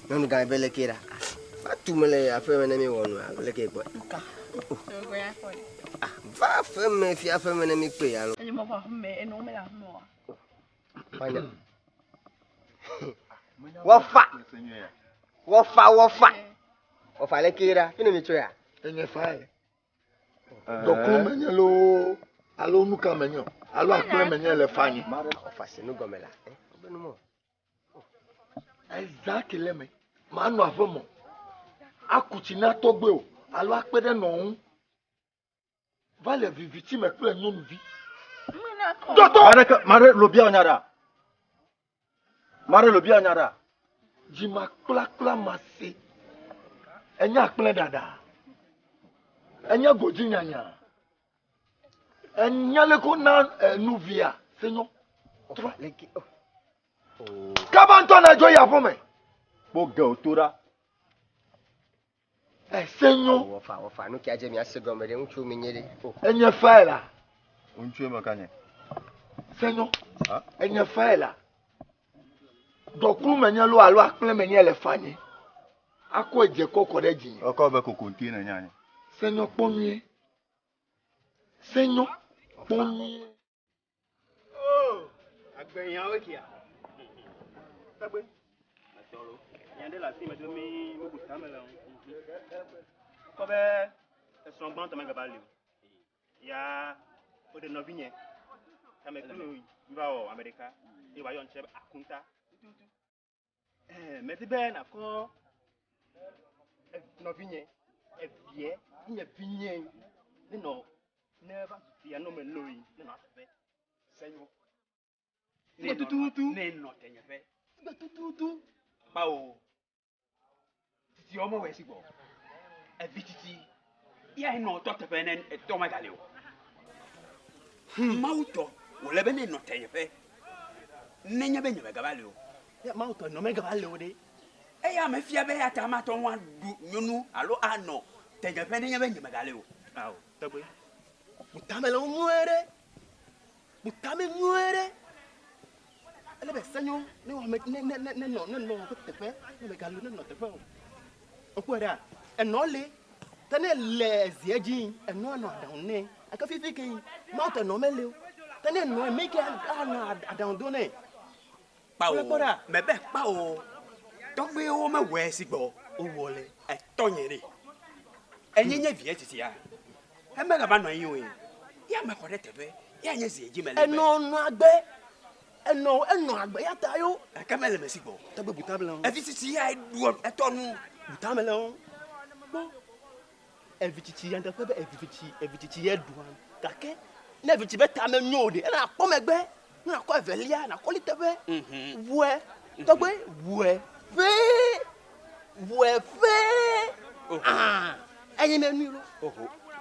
Nyɔnu gã be leke ɖa. Va tu me le aƒe me ne mi wɔ nu alo leke kpɔ. Ah, va aƒe me fia aƒe me ne mi kpe alo. Fanya. Wɔfa. Wɔfa wɔfa. Wɔfa leke ɖa. Fi ne mi tso ya. Enye fa ye. Dɔklu menye loo alo nuka menye o alo akple menye le fa nye. Wɔfa se nu gɔme la. Eh, wobe nu mɔ. Ezã ke le me manɔ aƒe me o aku tsi na tɔgbe o alo akpe ɖe nɔ ŋu va le viviti me kple nyɔnuvi. Dɔtɔ. Maɖe maɖe lobia nya ɖa. Maɖe lobia nya ɖa. Dzima kplakpla ma se. Enya akple ɖaɖa. Enya godzi nyanya. Enya le ko na enuvia senyo. Trɔ. Kaba ŋutɔ na dzo yi aƒe me. Kpɔ ge wòto ɖa. Ese nyo. Wɔfa wɔfa nu kia dze miase gɔme ɖe ŋutsu mi nye ɖe. Oh. Enye fae la. Ŋutsu me ka nye. Senyo. Enye fae la. Dɔklu menye lo alo akple menye le fanye. Akɔ edze kɔkɔ ɖe dzinye. Ekɔ be kokonte ne nya nye. Senyo kpɔ nyuie. Senyo kpɔ nyuie. Oh, agbenyawo kia. Tagbe. Metɔlo. Nya ɖe le asi me do mi mebu tame le ŋu. Kɔ be esrɔ̃ gbãtɔ megava li o. Ya woɖe nɔvinye. Tame kple mi va wɔ ame ɖeka. Eye wòayɔ ŋtsɛ be akunta. Tututu. Eh, medi be nakɔ nɔvinye, evie, nye vinye, nenɔ ne va zu fia nɔ me loyi, nenɔ ateƒe. Senyo. Ne tututu. Ne nɔ tenyeƒe. Sigbe tututu. Kpawo. Titi wɔmɔ wɛ si gbɔ. Evi titi. Ya nɔ tɔ teƒe ne etɔ megali o. Mawu tɔ wòle be ne nɔ tenyeƒe. Nenye be nye megava li o. Ya Mawu tɔ nɔ megava li o ɖe. Eya mefia be eya ta mate ŋu aɖu nyɔnu alo anɔ tenyeƒe nenye be nye megali o. Ao, tɔgbe. Bu tame le ŋu nyuie ɖe. Bu tame nyuie ɖe. Ele be senyo ne wɔ ame ne ne ne ne nɔ ne nɔ ƒe teƒe ne megalo ne nɔ teƒe o. Ekpɔe ɖa, enɔ le ke ne le zie dzi enɔ anɔ aɖaŋu nɛ. Ake fifi ke yi Mawu tɔ enɔ mele o. Ke ne enɔ eme ke anɔ aɖaŋu do nɛ. Kpao, mebe kpao, tɔgbuiwo mewɔe si gbɔ wowɔ le etɔnye ɖe. Enye nye vie titia, emegava nɔ anyi o. Ya mexɔ ɖe teƒe, ya nye zi dzi mele be. Enɔ nɔ agbe, enɔ enɔ agbe ya ta yo. Gake mele me si gbɔ. Tɔgbe buta mele o. Evi titi ya ɖu etɔ nu. Buta mele o. Kpɔ evi tsitsi ya teƒe be evi tsitsi evi tsitsi ye ɖua gake ne evi tsitsi be ta me nyo o ɖe ena akpɔ megbe ne nakɔ evelia nakɔ li teƒe ʋue tɔgbe ʋue ƒee ʋue ƒee aa enye me nui lo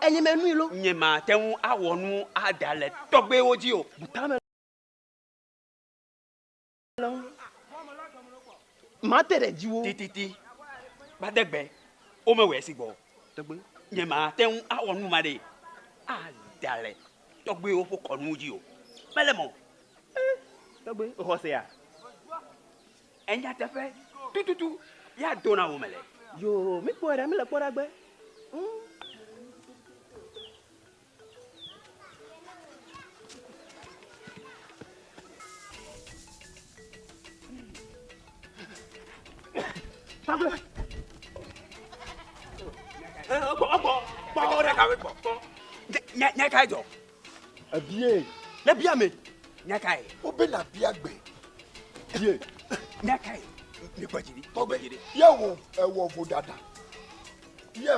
enye me nui lo. Nye mate ŋu awɔ nu ada le tɔgbewo dzi o. Bu tame le ŋu. Mate ɖe dziwò. Tititi va de gbe womewɔe si gbɔ. Tɔgbe. Nye mate ŋu awɔ nu ma ɖe ada le tɔgbuiwo ƒe kɔnuwo dzi o. Mele mɔ. Eh, tɔgbe, exɔ sea? Enyateƒe tututu ya do na wo mele. Yo, mi kpɔe ɖa, mi le kpɔ ɖa gbe. Nya kae dzɔ? Ebie. Ne bia me. Nya kae? Wobe na bia gbe. Bie. Nya kae? Mi gbɔ dzi ɖi. Tɔgbe. Ye wò ewɔ vodada. Ye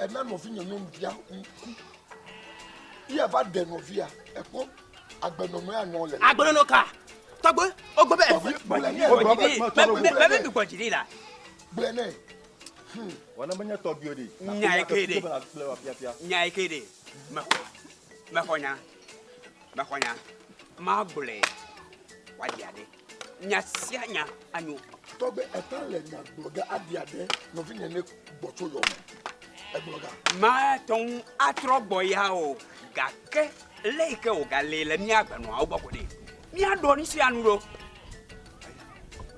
ena nɔvinye nyɔnuvia ku. Ye va ɖe nɔvia ekpɔ agbenɔnɔ ya nɔ le. Agbenɔnɔ ka? Tɔgbe, wogbe be evi. Mebe mi gbɔ dzi ɖi la. Gblɔe nɛ. Wɔna menye tɔgbi o ɖe. Nya yi ke ɖe. Nya yi ke ɖe. Mexɔ nya. Mexɔ nya. Magblɔe wòaɖi aɖe. Nya sia nya anyo. Tɔgbe eta le nya gblɔ ge aɖi aɖe nɔvinye ne gbɔ tso yɔ me. Egblɔ ga. Mate ŋu atrɔ gbɔ ya o gake le yi ke wògali le mía agbenɔawo gbɔ ko ɖe míaɖɔ nu sia nu ɖo.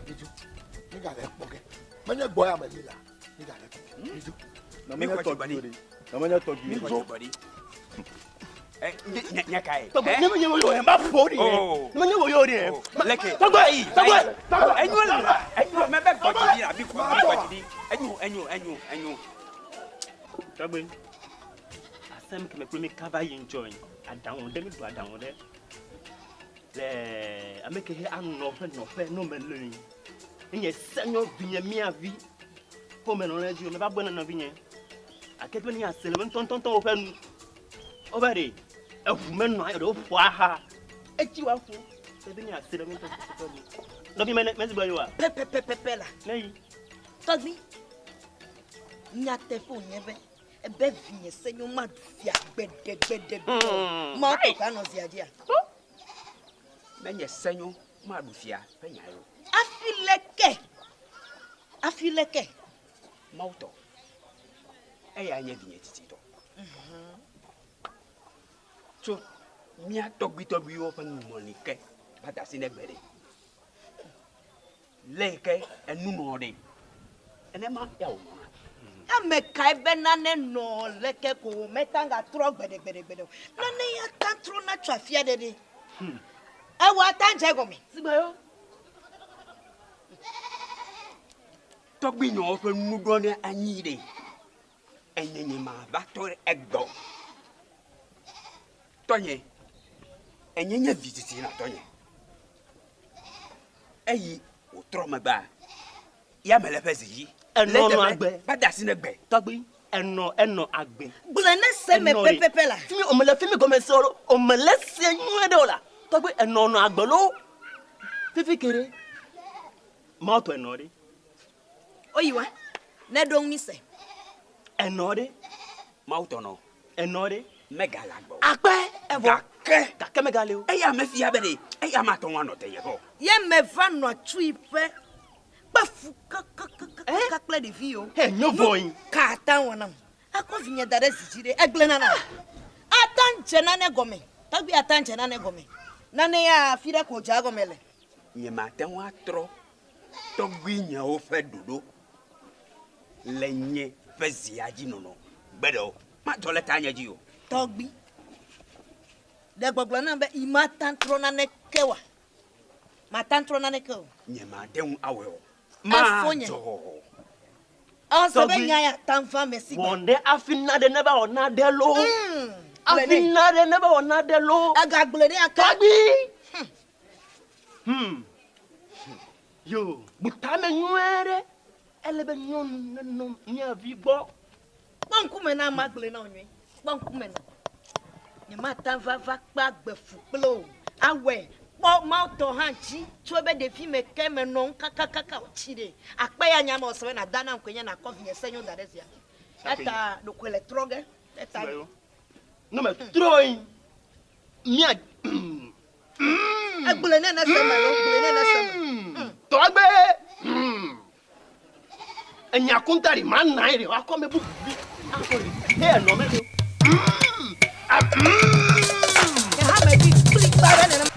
Midzo, migale ekpɔ ge. Menye gbɔ ya me li la, migale ekpɔ ge. Midzo. Na menye tɔgbi o ɖe. Na menye tɔgbi o ɖe. Midzo. Nya kae? Tɔgbe, ne menye wo yɔ ma ƒo ɖi. Ne menye wo yɔ ɖi. Leke. Tɔgbe, tɔgbe. Enyo le, enyo mebe gbɔ dzi ɖi abi gbɔ dzi ɖi. Enyo, enyo, enyo, enyo. Tɔgbe, asem ke me kple mi kava yi ŋdzɔ yi. Aɖaŋu ɖe mi ɖo aɖaŋu ɖe. Le ame ke he anɔ ƒe nɔƒe no me le yi. Enye senyo vinye mia vi. Ƒome nɔ le dzi o, meva gbɔ na nɔvinye. Ake be ne ase le me ŋutɔŋutɔŋutɔ woƒe nu. Wobe ɖe eʋu menɔ anyi o, ɖe woƒo aha. Etsi woaƒo. Ebe ne ase le me ŋutɔŋutɔ ƒe nu. Nɔvi me mezi gblɔ yewoa? Pɛpɛpɛpɛ la. Ne yi. Tɔgbi, nyateƒe wònye be ebe vinye senyo maɖu fia gbeɖegbeɖe o. Mawu tɔ koe anɔ zia dzia? Menye senyo maɖu fia ƒe nya ye o. Afi leke? Afi leke? Mawu tɔ. Eya nye vinye tsitsitɔ. Tso mía tɔgbuitɔgbuiwo ƒe ŋɔli ke va de asi ne gbe ɖe. Le yi ke enu nɔ ɖe. Enema ya wònɔna. Ame kae be nane nɔ leke ko meta gatrɔ gbeɖegbeɖegbeɖe o. Nane ya ta trɔna tso afia ɖe ɖe. Ewɔ ata dze egɔme. Sigba yo. Tɔgbuinɔwo ƒe nuɖɔɖe anyi ɖe. Enye nye ma va tɔ ɖe egbɔ. Tɔnye, enye nye vi tsitsi na tɔnye. Eyi wòtrɔ megbea, ya mele eƒe zi dzi. Enɔ nɔ agbe. Va de asi ne gbe. Tɔgbi, enɔ enɔ agbe. Gblɔe ne se me pɛpɛpɛ la. Fimi omele fimi gɔme se o, omele se nyuie ɖe o la. Tɔgbi, enɔ nɔ agbe lo. Fifi ke ɖe, Mawu tɔ enɔ ɖe. Oyi wa, ne ɖo ŋu se. Enɔ ɖe. Mawu tɔ nɔ. Enɔ ɖe. Megale agbe o. Akpe evɔ. Gake. Gake megale o. Eya mefia be ɖe eya mate ŋu anɔ tenye o. Ye meva nɔ atsui ƒe kpe fu kakakakaka kple ɖevi yiwo. He nyo vɔ yi. Ka ata wɔ nam. Akɔ vinye da ɖe zi dzi ɖe egblẽ nana. Ata dze nane gɔme. Tɔgbi ata dze nane gɔme. Nane ya afi ɖe ko dze egɔme le. Nyemate ŋu atrɔ tɔgbuinyewo ƒe ɖoɖo le nye ƒe zia dzi nɔnɔ gbeɖe o. Madzɔ le tanye dzi o. Tɔgbui, ɖe gbɔgblɔ nam be yi mate ŋu trɔ naneke oa? Mate ŋu trɔ naneke o. Nyemate ŋu awɔe o. Efonye. Madzɔ. Ɔse be nya ya ta ŋfa me si gbe. Wɔ ɖe afi na ɖe ne va wɔ na ɖe lo. Afi na ɖe ne va wɔ na ɖe lo. Egagblɔe ɖe ake. Tɔgbui. Hmm. Yo, bu tame nyuie ɖe. Ele be nyɔnu nenɔ mía vi gbɔ. Kpɔ ŋkume na ama gblɔe na wò nyuie. Kpɔ ŋkume na. Nyemate ŋu ava kpe agbe fu kple o. Awɔe. Kpɔ Mawu tɔ hã dzi tso ebe ɖevi me ke menɔ ŋu kakakaka wòtsi ɖe. Akpe ya nya me wòse be nàda nam koe nye nàkɔ vinye senyo da ɖe zia. Eta ɖokoe le trɔ ge. Eta. Ne metrɔ yi mía. Egblɔe ne nese me lo, gblɔe ne nese me. Tɔgbe. Enya kunta ɖi ma na yi ɖe wakɔ me bubu vi akɔ ɖi eye enɔ me ɖo. Nye hã me vi kplikpa ɖe nenema.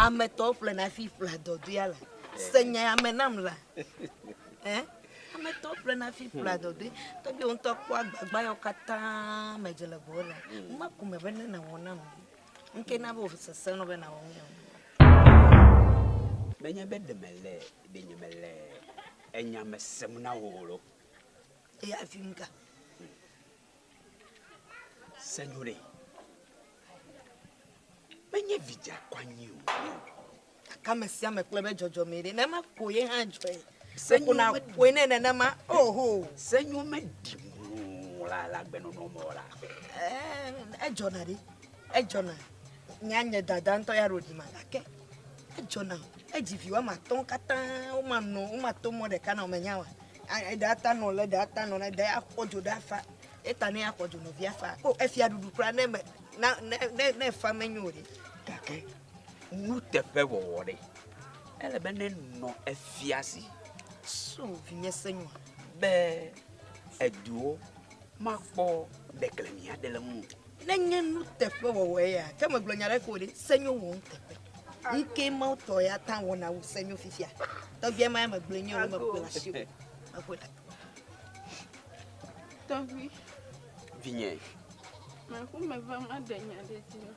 Ame tɔwo ƒlena hafi ƒlea dɔdɔea la. Se nya ya me nam la. Eh? Ame tɔwo ƒlena hafi ƒlea dɔdɔe. Tɔgbi wò ŋutɔ kpɔ agbagba yawo katã me dze le gbɔwò la. Maku me be ne nàwɔ nam. Ŋke na be wò sesẽ nɔ be nàwɔ nu ya. Menye be ɖe mele, ɖe nyemele enya me sem na wò o lo. Eya fi ŋka. Senyo ɖe. Menye vi dzeakɔanyi o. Gake ame sia ame kple be dzɔdzɔmee ɖe. Nenema ko ye hã dzɔe. Senyo ƒoe nɛ nenema. Oho. Senyo meɖi ŋu la le agbenɔnɔ me o la. Edzɔna ɖe. Edzɔna. Nya nye dada ŋutɔ ya ɖo ɖi ma gake edzɔna. Edzi vi woame atɔ̃ katã womanɔ womato mɔ ɖeka na wo menya wa. Eɖe ata nɔ le, eɖe ata nɔ le, eɖe axɔ dzo ɖe afa. Eta ne axɔ dzo nɔvia fa. O efia ɖuɖu kura ne me na ne ne ne fa menyo o ɖe. Gake nuteƒewɔwɔ ɖe ele be nenɔ efia si. So vinye senyoa. Be eduwo makpɔ ɖeklemi aɖe le ŋu. Nenye nuteƒewɔwɔ ya, ke megblɔ nya ɖe ko ɖe, senyo wɔ nuteƒe. Ŋke Mawu tɔ ya ta wɔna wu senyo fifia. Tɔgbia ma ya megblɔe nye o, meƒoe le asi o. Meƒoe le. Tɔgbi. Vinye. Meku meva maɖe nya ɖe dzi na.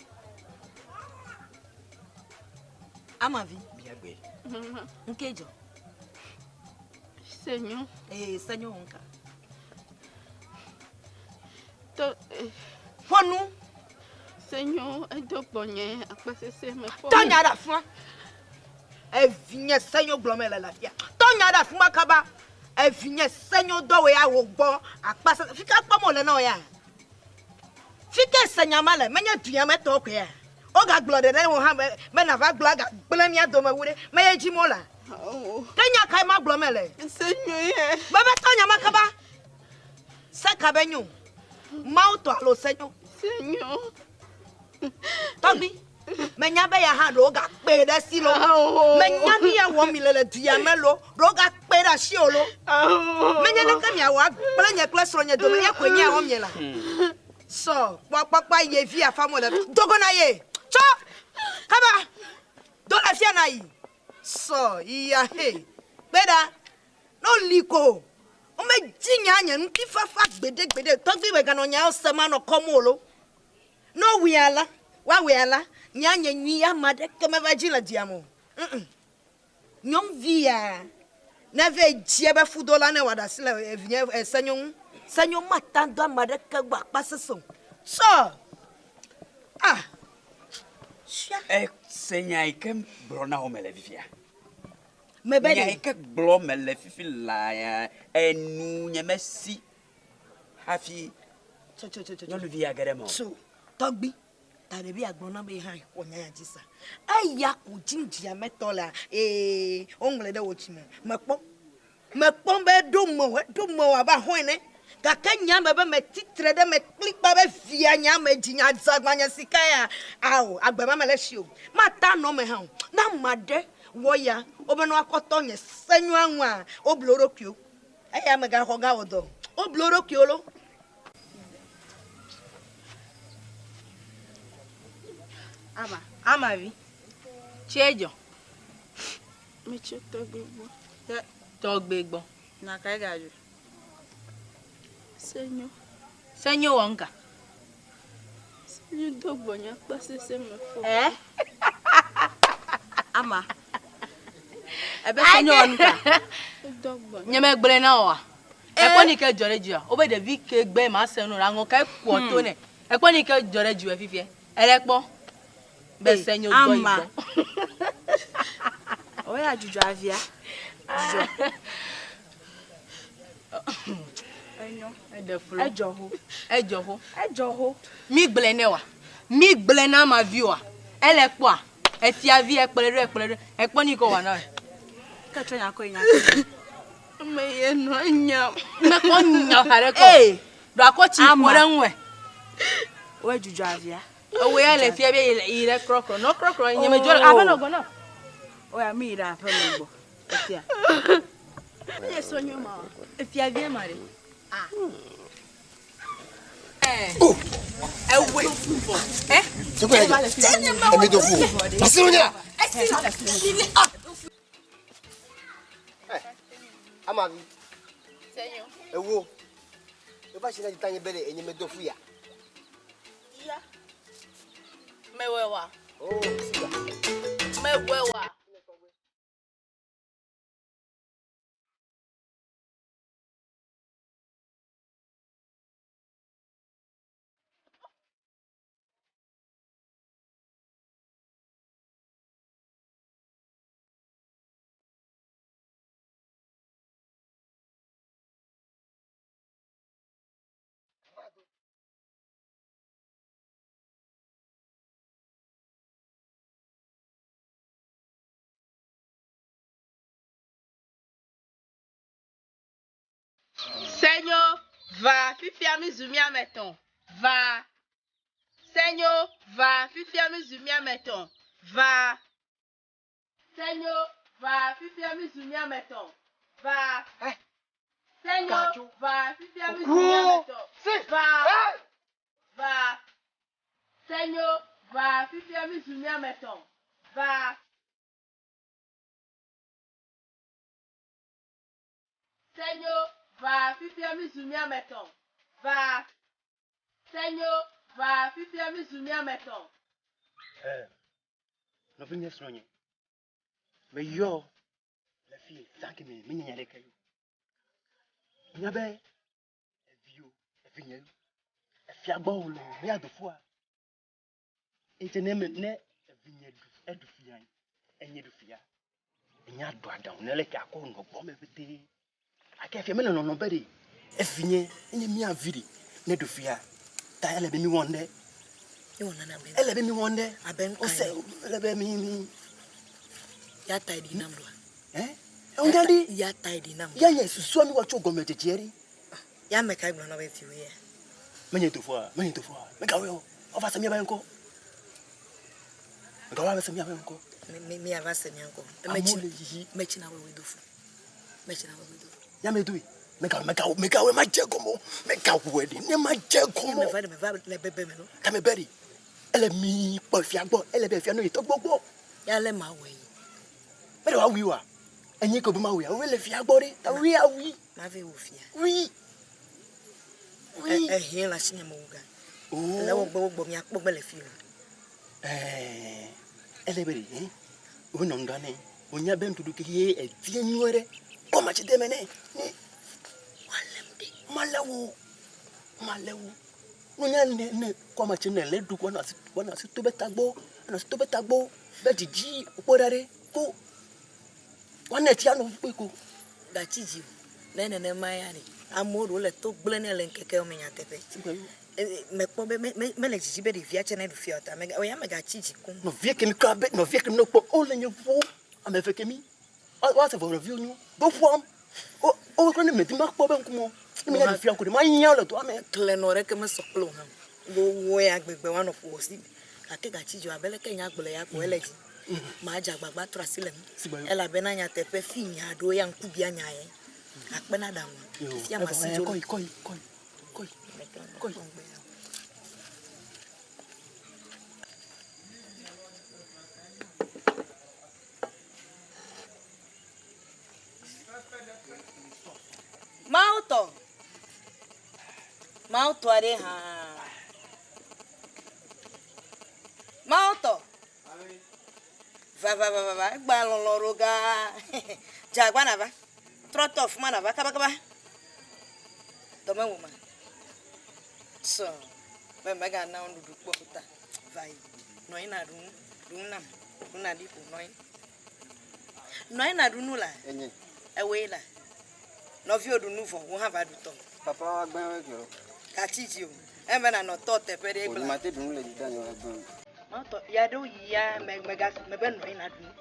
Amavi. Biagbe. Mama. Ŋke dzɔ. Senyo. Ee, senyo wɔ ŋka. Tɔ. Ƒo nu. Senyo edo gbɔnye akpasese me fɔ. Tɔ nya ɖe afima. Evinye senyo gblɔ me le le afia. Tɔ nya ɖe afima kaba. Evinye senyo dɔ wò ya wò gbɔ akpasese. Fika kpɔm wòle na wò ya? Fike senya ma le? Menye duya me tɔwo koe ya? Wogagblɔ ɖe ɖe wò hã be be nàva gblɔ agagblẽ mía dome wu ɖe. Meye dzi mo la. Ke nya kae ma gblɔ mele? Senyo ye. Bebe tɔ nya ma kaba. Se ka be nyo? Mawu tɔ alo senyo? Senyo. Tɔgbi, menya be ya hã ɖewo gakpe ɖe si lo. Menya nu ya wɔm mi le le du ya me lo. Ɖewo gakpe ɖe asi o lo. Menye leke miawɔ agblẽ nye kple srɔ̃nye dome ye koe nye ya wɔm miele. Sɔ kpɔkpɔkpɔ ye vi afa mo le dogo na ye. Tsɔ kaba do le fia na yi. Sɔ ya he. Kpe ɖa. Ne woli ko womedzi nya nye ŋutifafa gbeɖegbeɖe tɔgbi meganɔ nyawo sem anɔ kɔm o lo. Ne wowɔe alea, woawɔe alea, nya nye nyui ame aɖeke meva dzi le dua me o. Mm-mm. Nyɔnuvi ya neva dzi ebe fudola ne wòaɖe asi le evinye Senyo ŋu. Senyo mate ŋu do ame aɖeke gbɔ akpa sesẽ o. Sɔ! Ah! Sia. Ese nya yi ke gblɔ na wò mele fifia. Mebe Nya ɖe. yi ke gblɔ mele fifi laa enu nye mesi hafi Tso, tso, tso, tso, tso. nyɔnuvi ya ge ɖe eme o. Tso, tɔgbi, ta ɖevi agblɔ na be hã xɔ nya ya dzi sa. Eya ko dzim dzia metɔ lea, ee, woŋlɔe ɖe wò dzime. Mekpɔ. Mekpɔ be eɖo mewò, eɖo mewò abe ahɔ̃ ene. Gake nya me be metsi tre ɖe eme kplikpa be via nye ame dzi nya zagbanye sika ya, ao, agbe ma mele esi o. Mate anɔ eme hã o. Ne ame aɖe wɔ ya, wobe ne woakɔ tɔ nye senyoa ŋua, woble wo ɖokuiwo. Eya megaxɔ ga wɔ dɔ o. Woble wo ɖokuiwo lo. Ama. Ama vi. Tsie dzɔ. Metso tɔgbe gbɔ. Tɔgbe gbɔ. Na kae gadzɔ? Senyo. Senyo wɔ ŋka. Senyo do gbɔnye akpa sese me fɔ. Eh? Ama. Ebe senyo wɔ ŋka. Edo gbɔnye. Nye megblɔe na woa. Ekpɔ ni ke dzɔ ɖe dzia. Wobe ɖevi ke gbe ma se nu la ŋɔ ke kɔ to ne. Ekpɔ ni ke dzɔ ɖe dziwɔ fifia. Ele kpɔ. Be senyo dɔ yi gbɔ. Oya dzudzɔ avia. Dzudzɔ. Enyo. Eɖe flu. Edzɔ ho. Edzɔ ho. Edzɔ ho. Mi gblɔe ne wa. Mi gblɔe na ma vi wa. Ele kpɔa. Efia vi ekplɔe ɖo ekplɔe ɖo. Ekpɔ ni ko wa na. Ke tsɔ nya kɔ nya. Ame ye nɔ nya. Mekpɔ nya xa ɖe kɔ. Ee. Ɖo akɔ tsi ƒo ɖe ŋue. Oye dzudzɔ avia. Ewoe ya le fia be yi ɖe krɔkrɔ. Nɔ krɔkrɔ nye me dzɔ aƒe nɔ gbɔ na. Oya mi yi ɖe aƒe me gbɔ. Efia. Eye sɔnyo ma wa. Efia vie ma ɖe. Ah. Oh. Ewoe. Eh. Emi do fu. Asiru nya. Ah. Amavi. Senyo. Ewo. Eva shi na jitanye bele enye me do fu ya. Ya. Mewewa. Oh, siga. Mewewa. Senyo, va fifia mi zu mía ame etɔ̃. Va. Senyo, va fifia mi zu mía ame etɔ̃. Va. Senyo, va fifia mi zu mía ame etɔ̃. Va. Senyo, va fifia mi zu mía ame etɔ̃. Va. Va. Senyo, va fifia mi zu mía ame etɔ̃. Va. Senyo, va fifia mi zu mía ame etɔ̃. Va. Senyo, va fifia mi zu mía ame etɔ̃. Eh, nɔvinye srɔ̃nye, meyɔ le fi zã kemi menye nya ɖeke yo. Nya be eviwo, evinye yo, efia gbɔ wòle mía dofoa. Eye ne me ne evinye ɖu eɖu fia enye ɖu fia enya ɖo aɖaŋu ne leke akɔ nɔ gbɔ me ƒete. Ake fia mele nɔnɔ be ɖe evinye enye mía vi ɖe ne ɖu fia ta ele be mi wɔn ɖe. Ele be mi wɔn ɖe. Ose ele be mi mi. Ya ta ɖi nam ɖoa. Eh? Eŋu ɖi. Ya ta ɖi nam. Ya nye susua mi wɔ tso gɔme dzedze ɖi. Ya ame kae gblɔ na be viwòe ya? Menye dofoa, menye dofoa. Megawɔe o. Woava se míaƒe ŋkɔ. Megawɔ ava se míaƒe ŋkɔ. Mi miava se mía ŋkɔ. Amewo le yiyi. Metsi na wòe dofo. Metsi na wòe dofo. Ya me doe. Megawɔe, megawɔe, megawɔe, madze egɔme o. Megawɔe ɖi. Ne madze egɔme o. Meva ɖe meva le bebe me no. Tame be ɖi. Ele mi kpɔ fia gbɔ. Ele be fia no yi tɔgbɔ gbɔ. Ya le mawɔe yi. Mele woawui oa? Enye ke be mawui, awui le fia gbɔ ɖe. Awui awui. Mave wò fia. Wui. Wui. Ehiã le asinye me wu ga. Oh. Le wo gbɔ wo gbɔ miakpɔ gbe le fi o. Ɛɛ, ele be ɖe, wo nɔ ŋdɔ ne, wonya be nuɖuɖu ke ye edie nyuie ɖe. Kɔ matsi de me ne, ne. Woalém ɖe. Malé wo. Malé wo. Nunya ne ne kɔ matsi ne le ɖu wanɔ asi wanɔ asi to be tagbɔ, wanɔ asi to be tagbɔ be dzidzi kpɔ ɖa ɖe ko. Woanɛ tsi ano kpui ko. Gatsi dzi o. Ne nenema ya ɖe, amewo ɖewo le to gblẽ nɛ le ŋkekewo me nyateƒe. Mekpɔ be mele dzidzi be ɖevia tsɛ neɖu fia o ta mega, eya megatsi dzi koŋ. Nɔvia kemi kura be nɔvia kemi ne kpɔ wole nye ƒo ame eve kemi woase vɔ nɔviwo nyo do ƒoam wo wo kura ne medi makpɔ be ŋkume ne menya ɖu fia ko ɖe manya le dɔa me. Klenɔ ɖeke mesɔ kple wò hã o. Wo wo ya gbegbe woanɔ ƒowò si gake gatsi dzi o abe leke nya gblɔe ya ko ele dzi. Madze agbagba atrɔ asi le ŋu elabena nyateƒe fi nya ɖo ya ŋku bia nya ye. Akpe na ɖaŋua. Fifia masi dzo. Kɔyi kɔyi kɔyi kɔyi kɔyi. Mawu tɔ. Mawu tɔ aɖe hã. Mawu tɔ. Va va va va va egba lɔlɔ ɖo gaa. Dze agba nava. Trɔ tɔ fuma nava kaba kaba. Dɔme wò ma. Sɔ. Be mega na nuɖuɖu kpɔ o ta. Va yi. Nɔ anyi na ɖu nu. Ɖu nu nam. Ɖu na ɖi ƒo. Nɔ anyi. Nɔ anyi na ɖu nu la. Enye. Ewoe la. Nɔviwò ɖu nu vɔ, wò hã va ɖu tɔ. Papa wa gbɛn wɛ gɛrɔ. Gatsi dzi o. Eme nanɔ tɔ teƒe ɖe gblɔ. Mate ɖu nu le dzi ta nye wa gbɛn. Mɔtɔ ya ɖewo yi ya me mega mebe nɔ anyi na ɖu nu.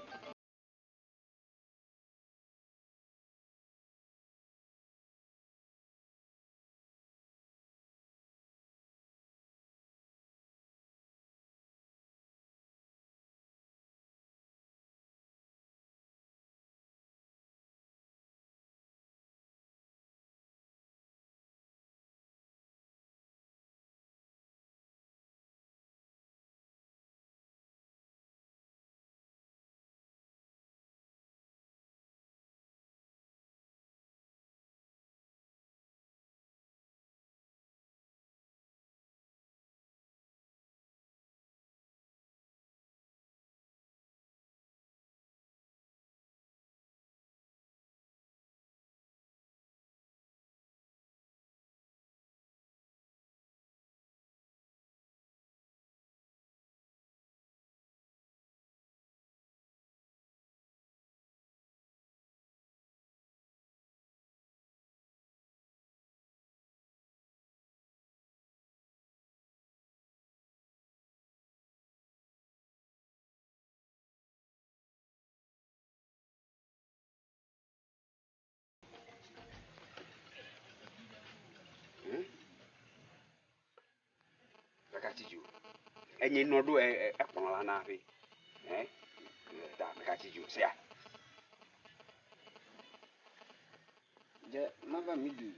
Enye nɔ ɖo ekplɔ la na ƒe. Ɛ ta meka tsi dzi o sea. Dze mava mi ɖui.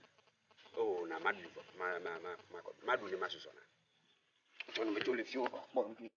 Oh na ma ɖui vɔ. Ma ma ma ma ma ɖu ne ma susɔ na. Tsɔ nu me tso le fiwo kpɔ nu.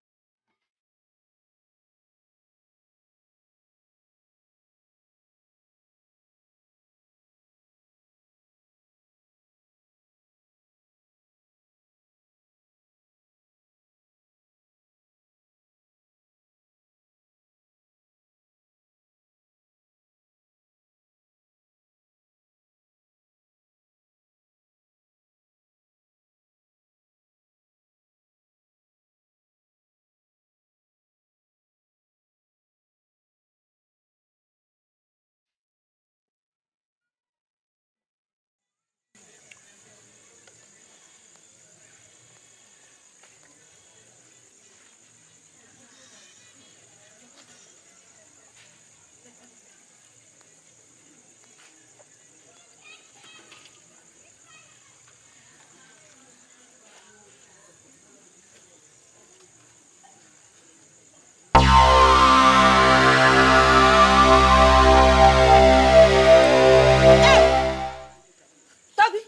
Tɔgbi.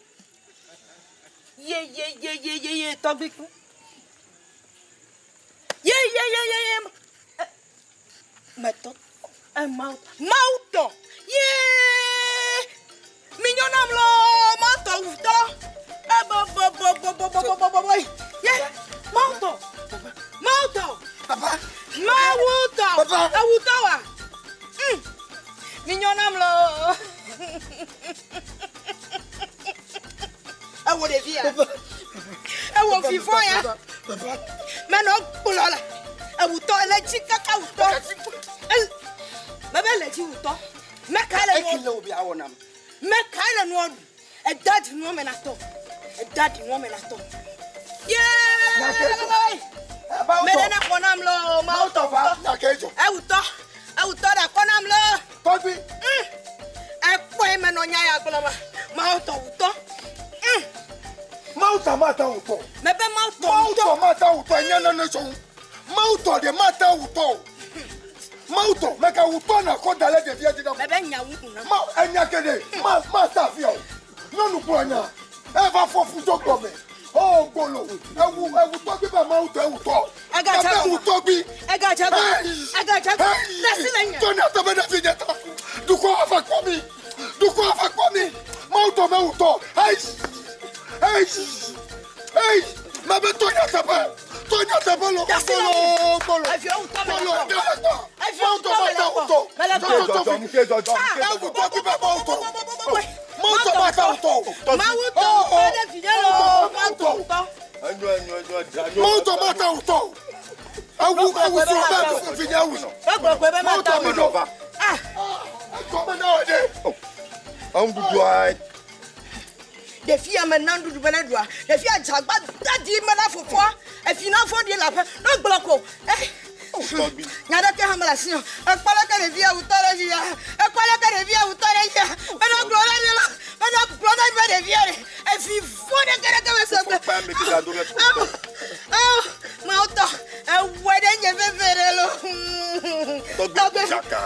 Ye ye ye ye ye ye tɔgbi ku. Ye ye ye ye ye. Metɔ. Mawu Mawu tɔ. Ye. Mi nyɔ nam lɔ Mawu tɔ wutɔ. Ebo bo bo bo bo bo bo bo bo. Ye Mawu tɔ. Mawu tɔ. Papa. Mawu tɔ. Papa. Ewutɔ wa. Mi nyɔ nam lɔ. Ewo ɖevi ya. Ewo vivɔ ya. Menɔ kplɔ la. Ewutɔ ele dzi kaka wutɔ. Mebe le dzi wutɔ. Meka le nua. Meka le nua ɖu. Eda dzi nua me na tɔ. Eda dzi nua me na tɔ. Yeee. Mede na xɔ nam lɔ. Mawu tɔ wutɔ. Ewutɔ. Ewutɔ ɖe akɔ nam lɔ. Tɔgbi. Ekpɔe menɔ nya ya gblɔm. Mawu tɔ wutɔ. Mawu tɔ mata wutɔ. Mebe Mawu tɔ Mawu tɔ mata wutɔ enye nane tsɔ ŋu. Mawu tɔ ɖe mata wutɔ o. Mawu tɔ meka wutɔ na kɔ da le ɖevia dzi na. Mebe nya wu na. Ma enya ke ɖe ma ma ta afia o. Nyɔnu kplɔ nya. Eva fɔ fu tso gbɔme. O gbolo ewu ewu tɔgbi be Mawu tɔ ewu tɔ. Ega dze Ebe wu tɔgbi. Ega dze gɔme. Ega dze gɔme. Ɖe si le nya. Tɔnya tɔ be ɖevi nye ta. Dukɔ ava kpɔ mi. Dukɔ ava kpɔ mi. Mawu tɔ mewu tɔ. Eyi. Eyi. Eyi. Mebe tɔnya teƒe. Tɔnya teƒe lo. Ɖe si le Gbolo gbolo. Eviwo wutɔ mele Gbolo kpɔ. ɖe le kpɔ. Eviwo Mawu tɔ wutɔ mele mata kpɔ. wutɔ. Mele kpɔ. Tɔ tɔ tɔ. Ewu tɔgbi be Mawu tɔ. Mawu tɔ mata wutɔ. Mawu tɔ wutɔ ɖe vi ɖe lɔ. Mawu tɔ wutɔ. Mawu tɔ mata wutɔ. Ewu ewu srɔ̃ bɛ fi nye ewu. Egblɔ koe be Mawu mata tɔ mi wutɔ. ɖo. Egɔme na wɔ ɖe. Enuɖuɖua Ɖevi ya me na nuɖuɖu be ne ɖua. Ɖevi ya dzagba dadi me na fofoa. Evi na vɔ ɖi le aƒe. Ne gblɔ ko. Nya ɖeke hã mele asi o. Ekpɔ leke ɖevi ya wutɔ ɖe dzi ya. Ekpɔ leke ɖevi ya wutɔ ɖe dzi ya. Mene gblɔ ɖe mi la. Mene gblɔ ɖe mi be ɖevi ya ɖe. Evi vɔ ɖeke ɖeke me se gbe. Mawu tɔ. Ewɔe ɖe nye veve ɖe lo. Tɔgbi dzaka.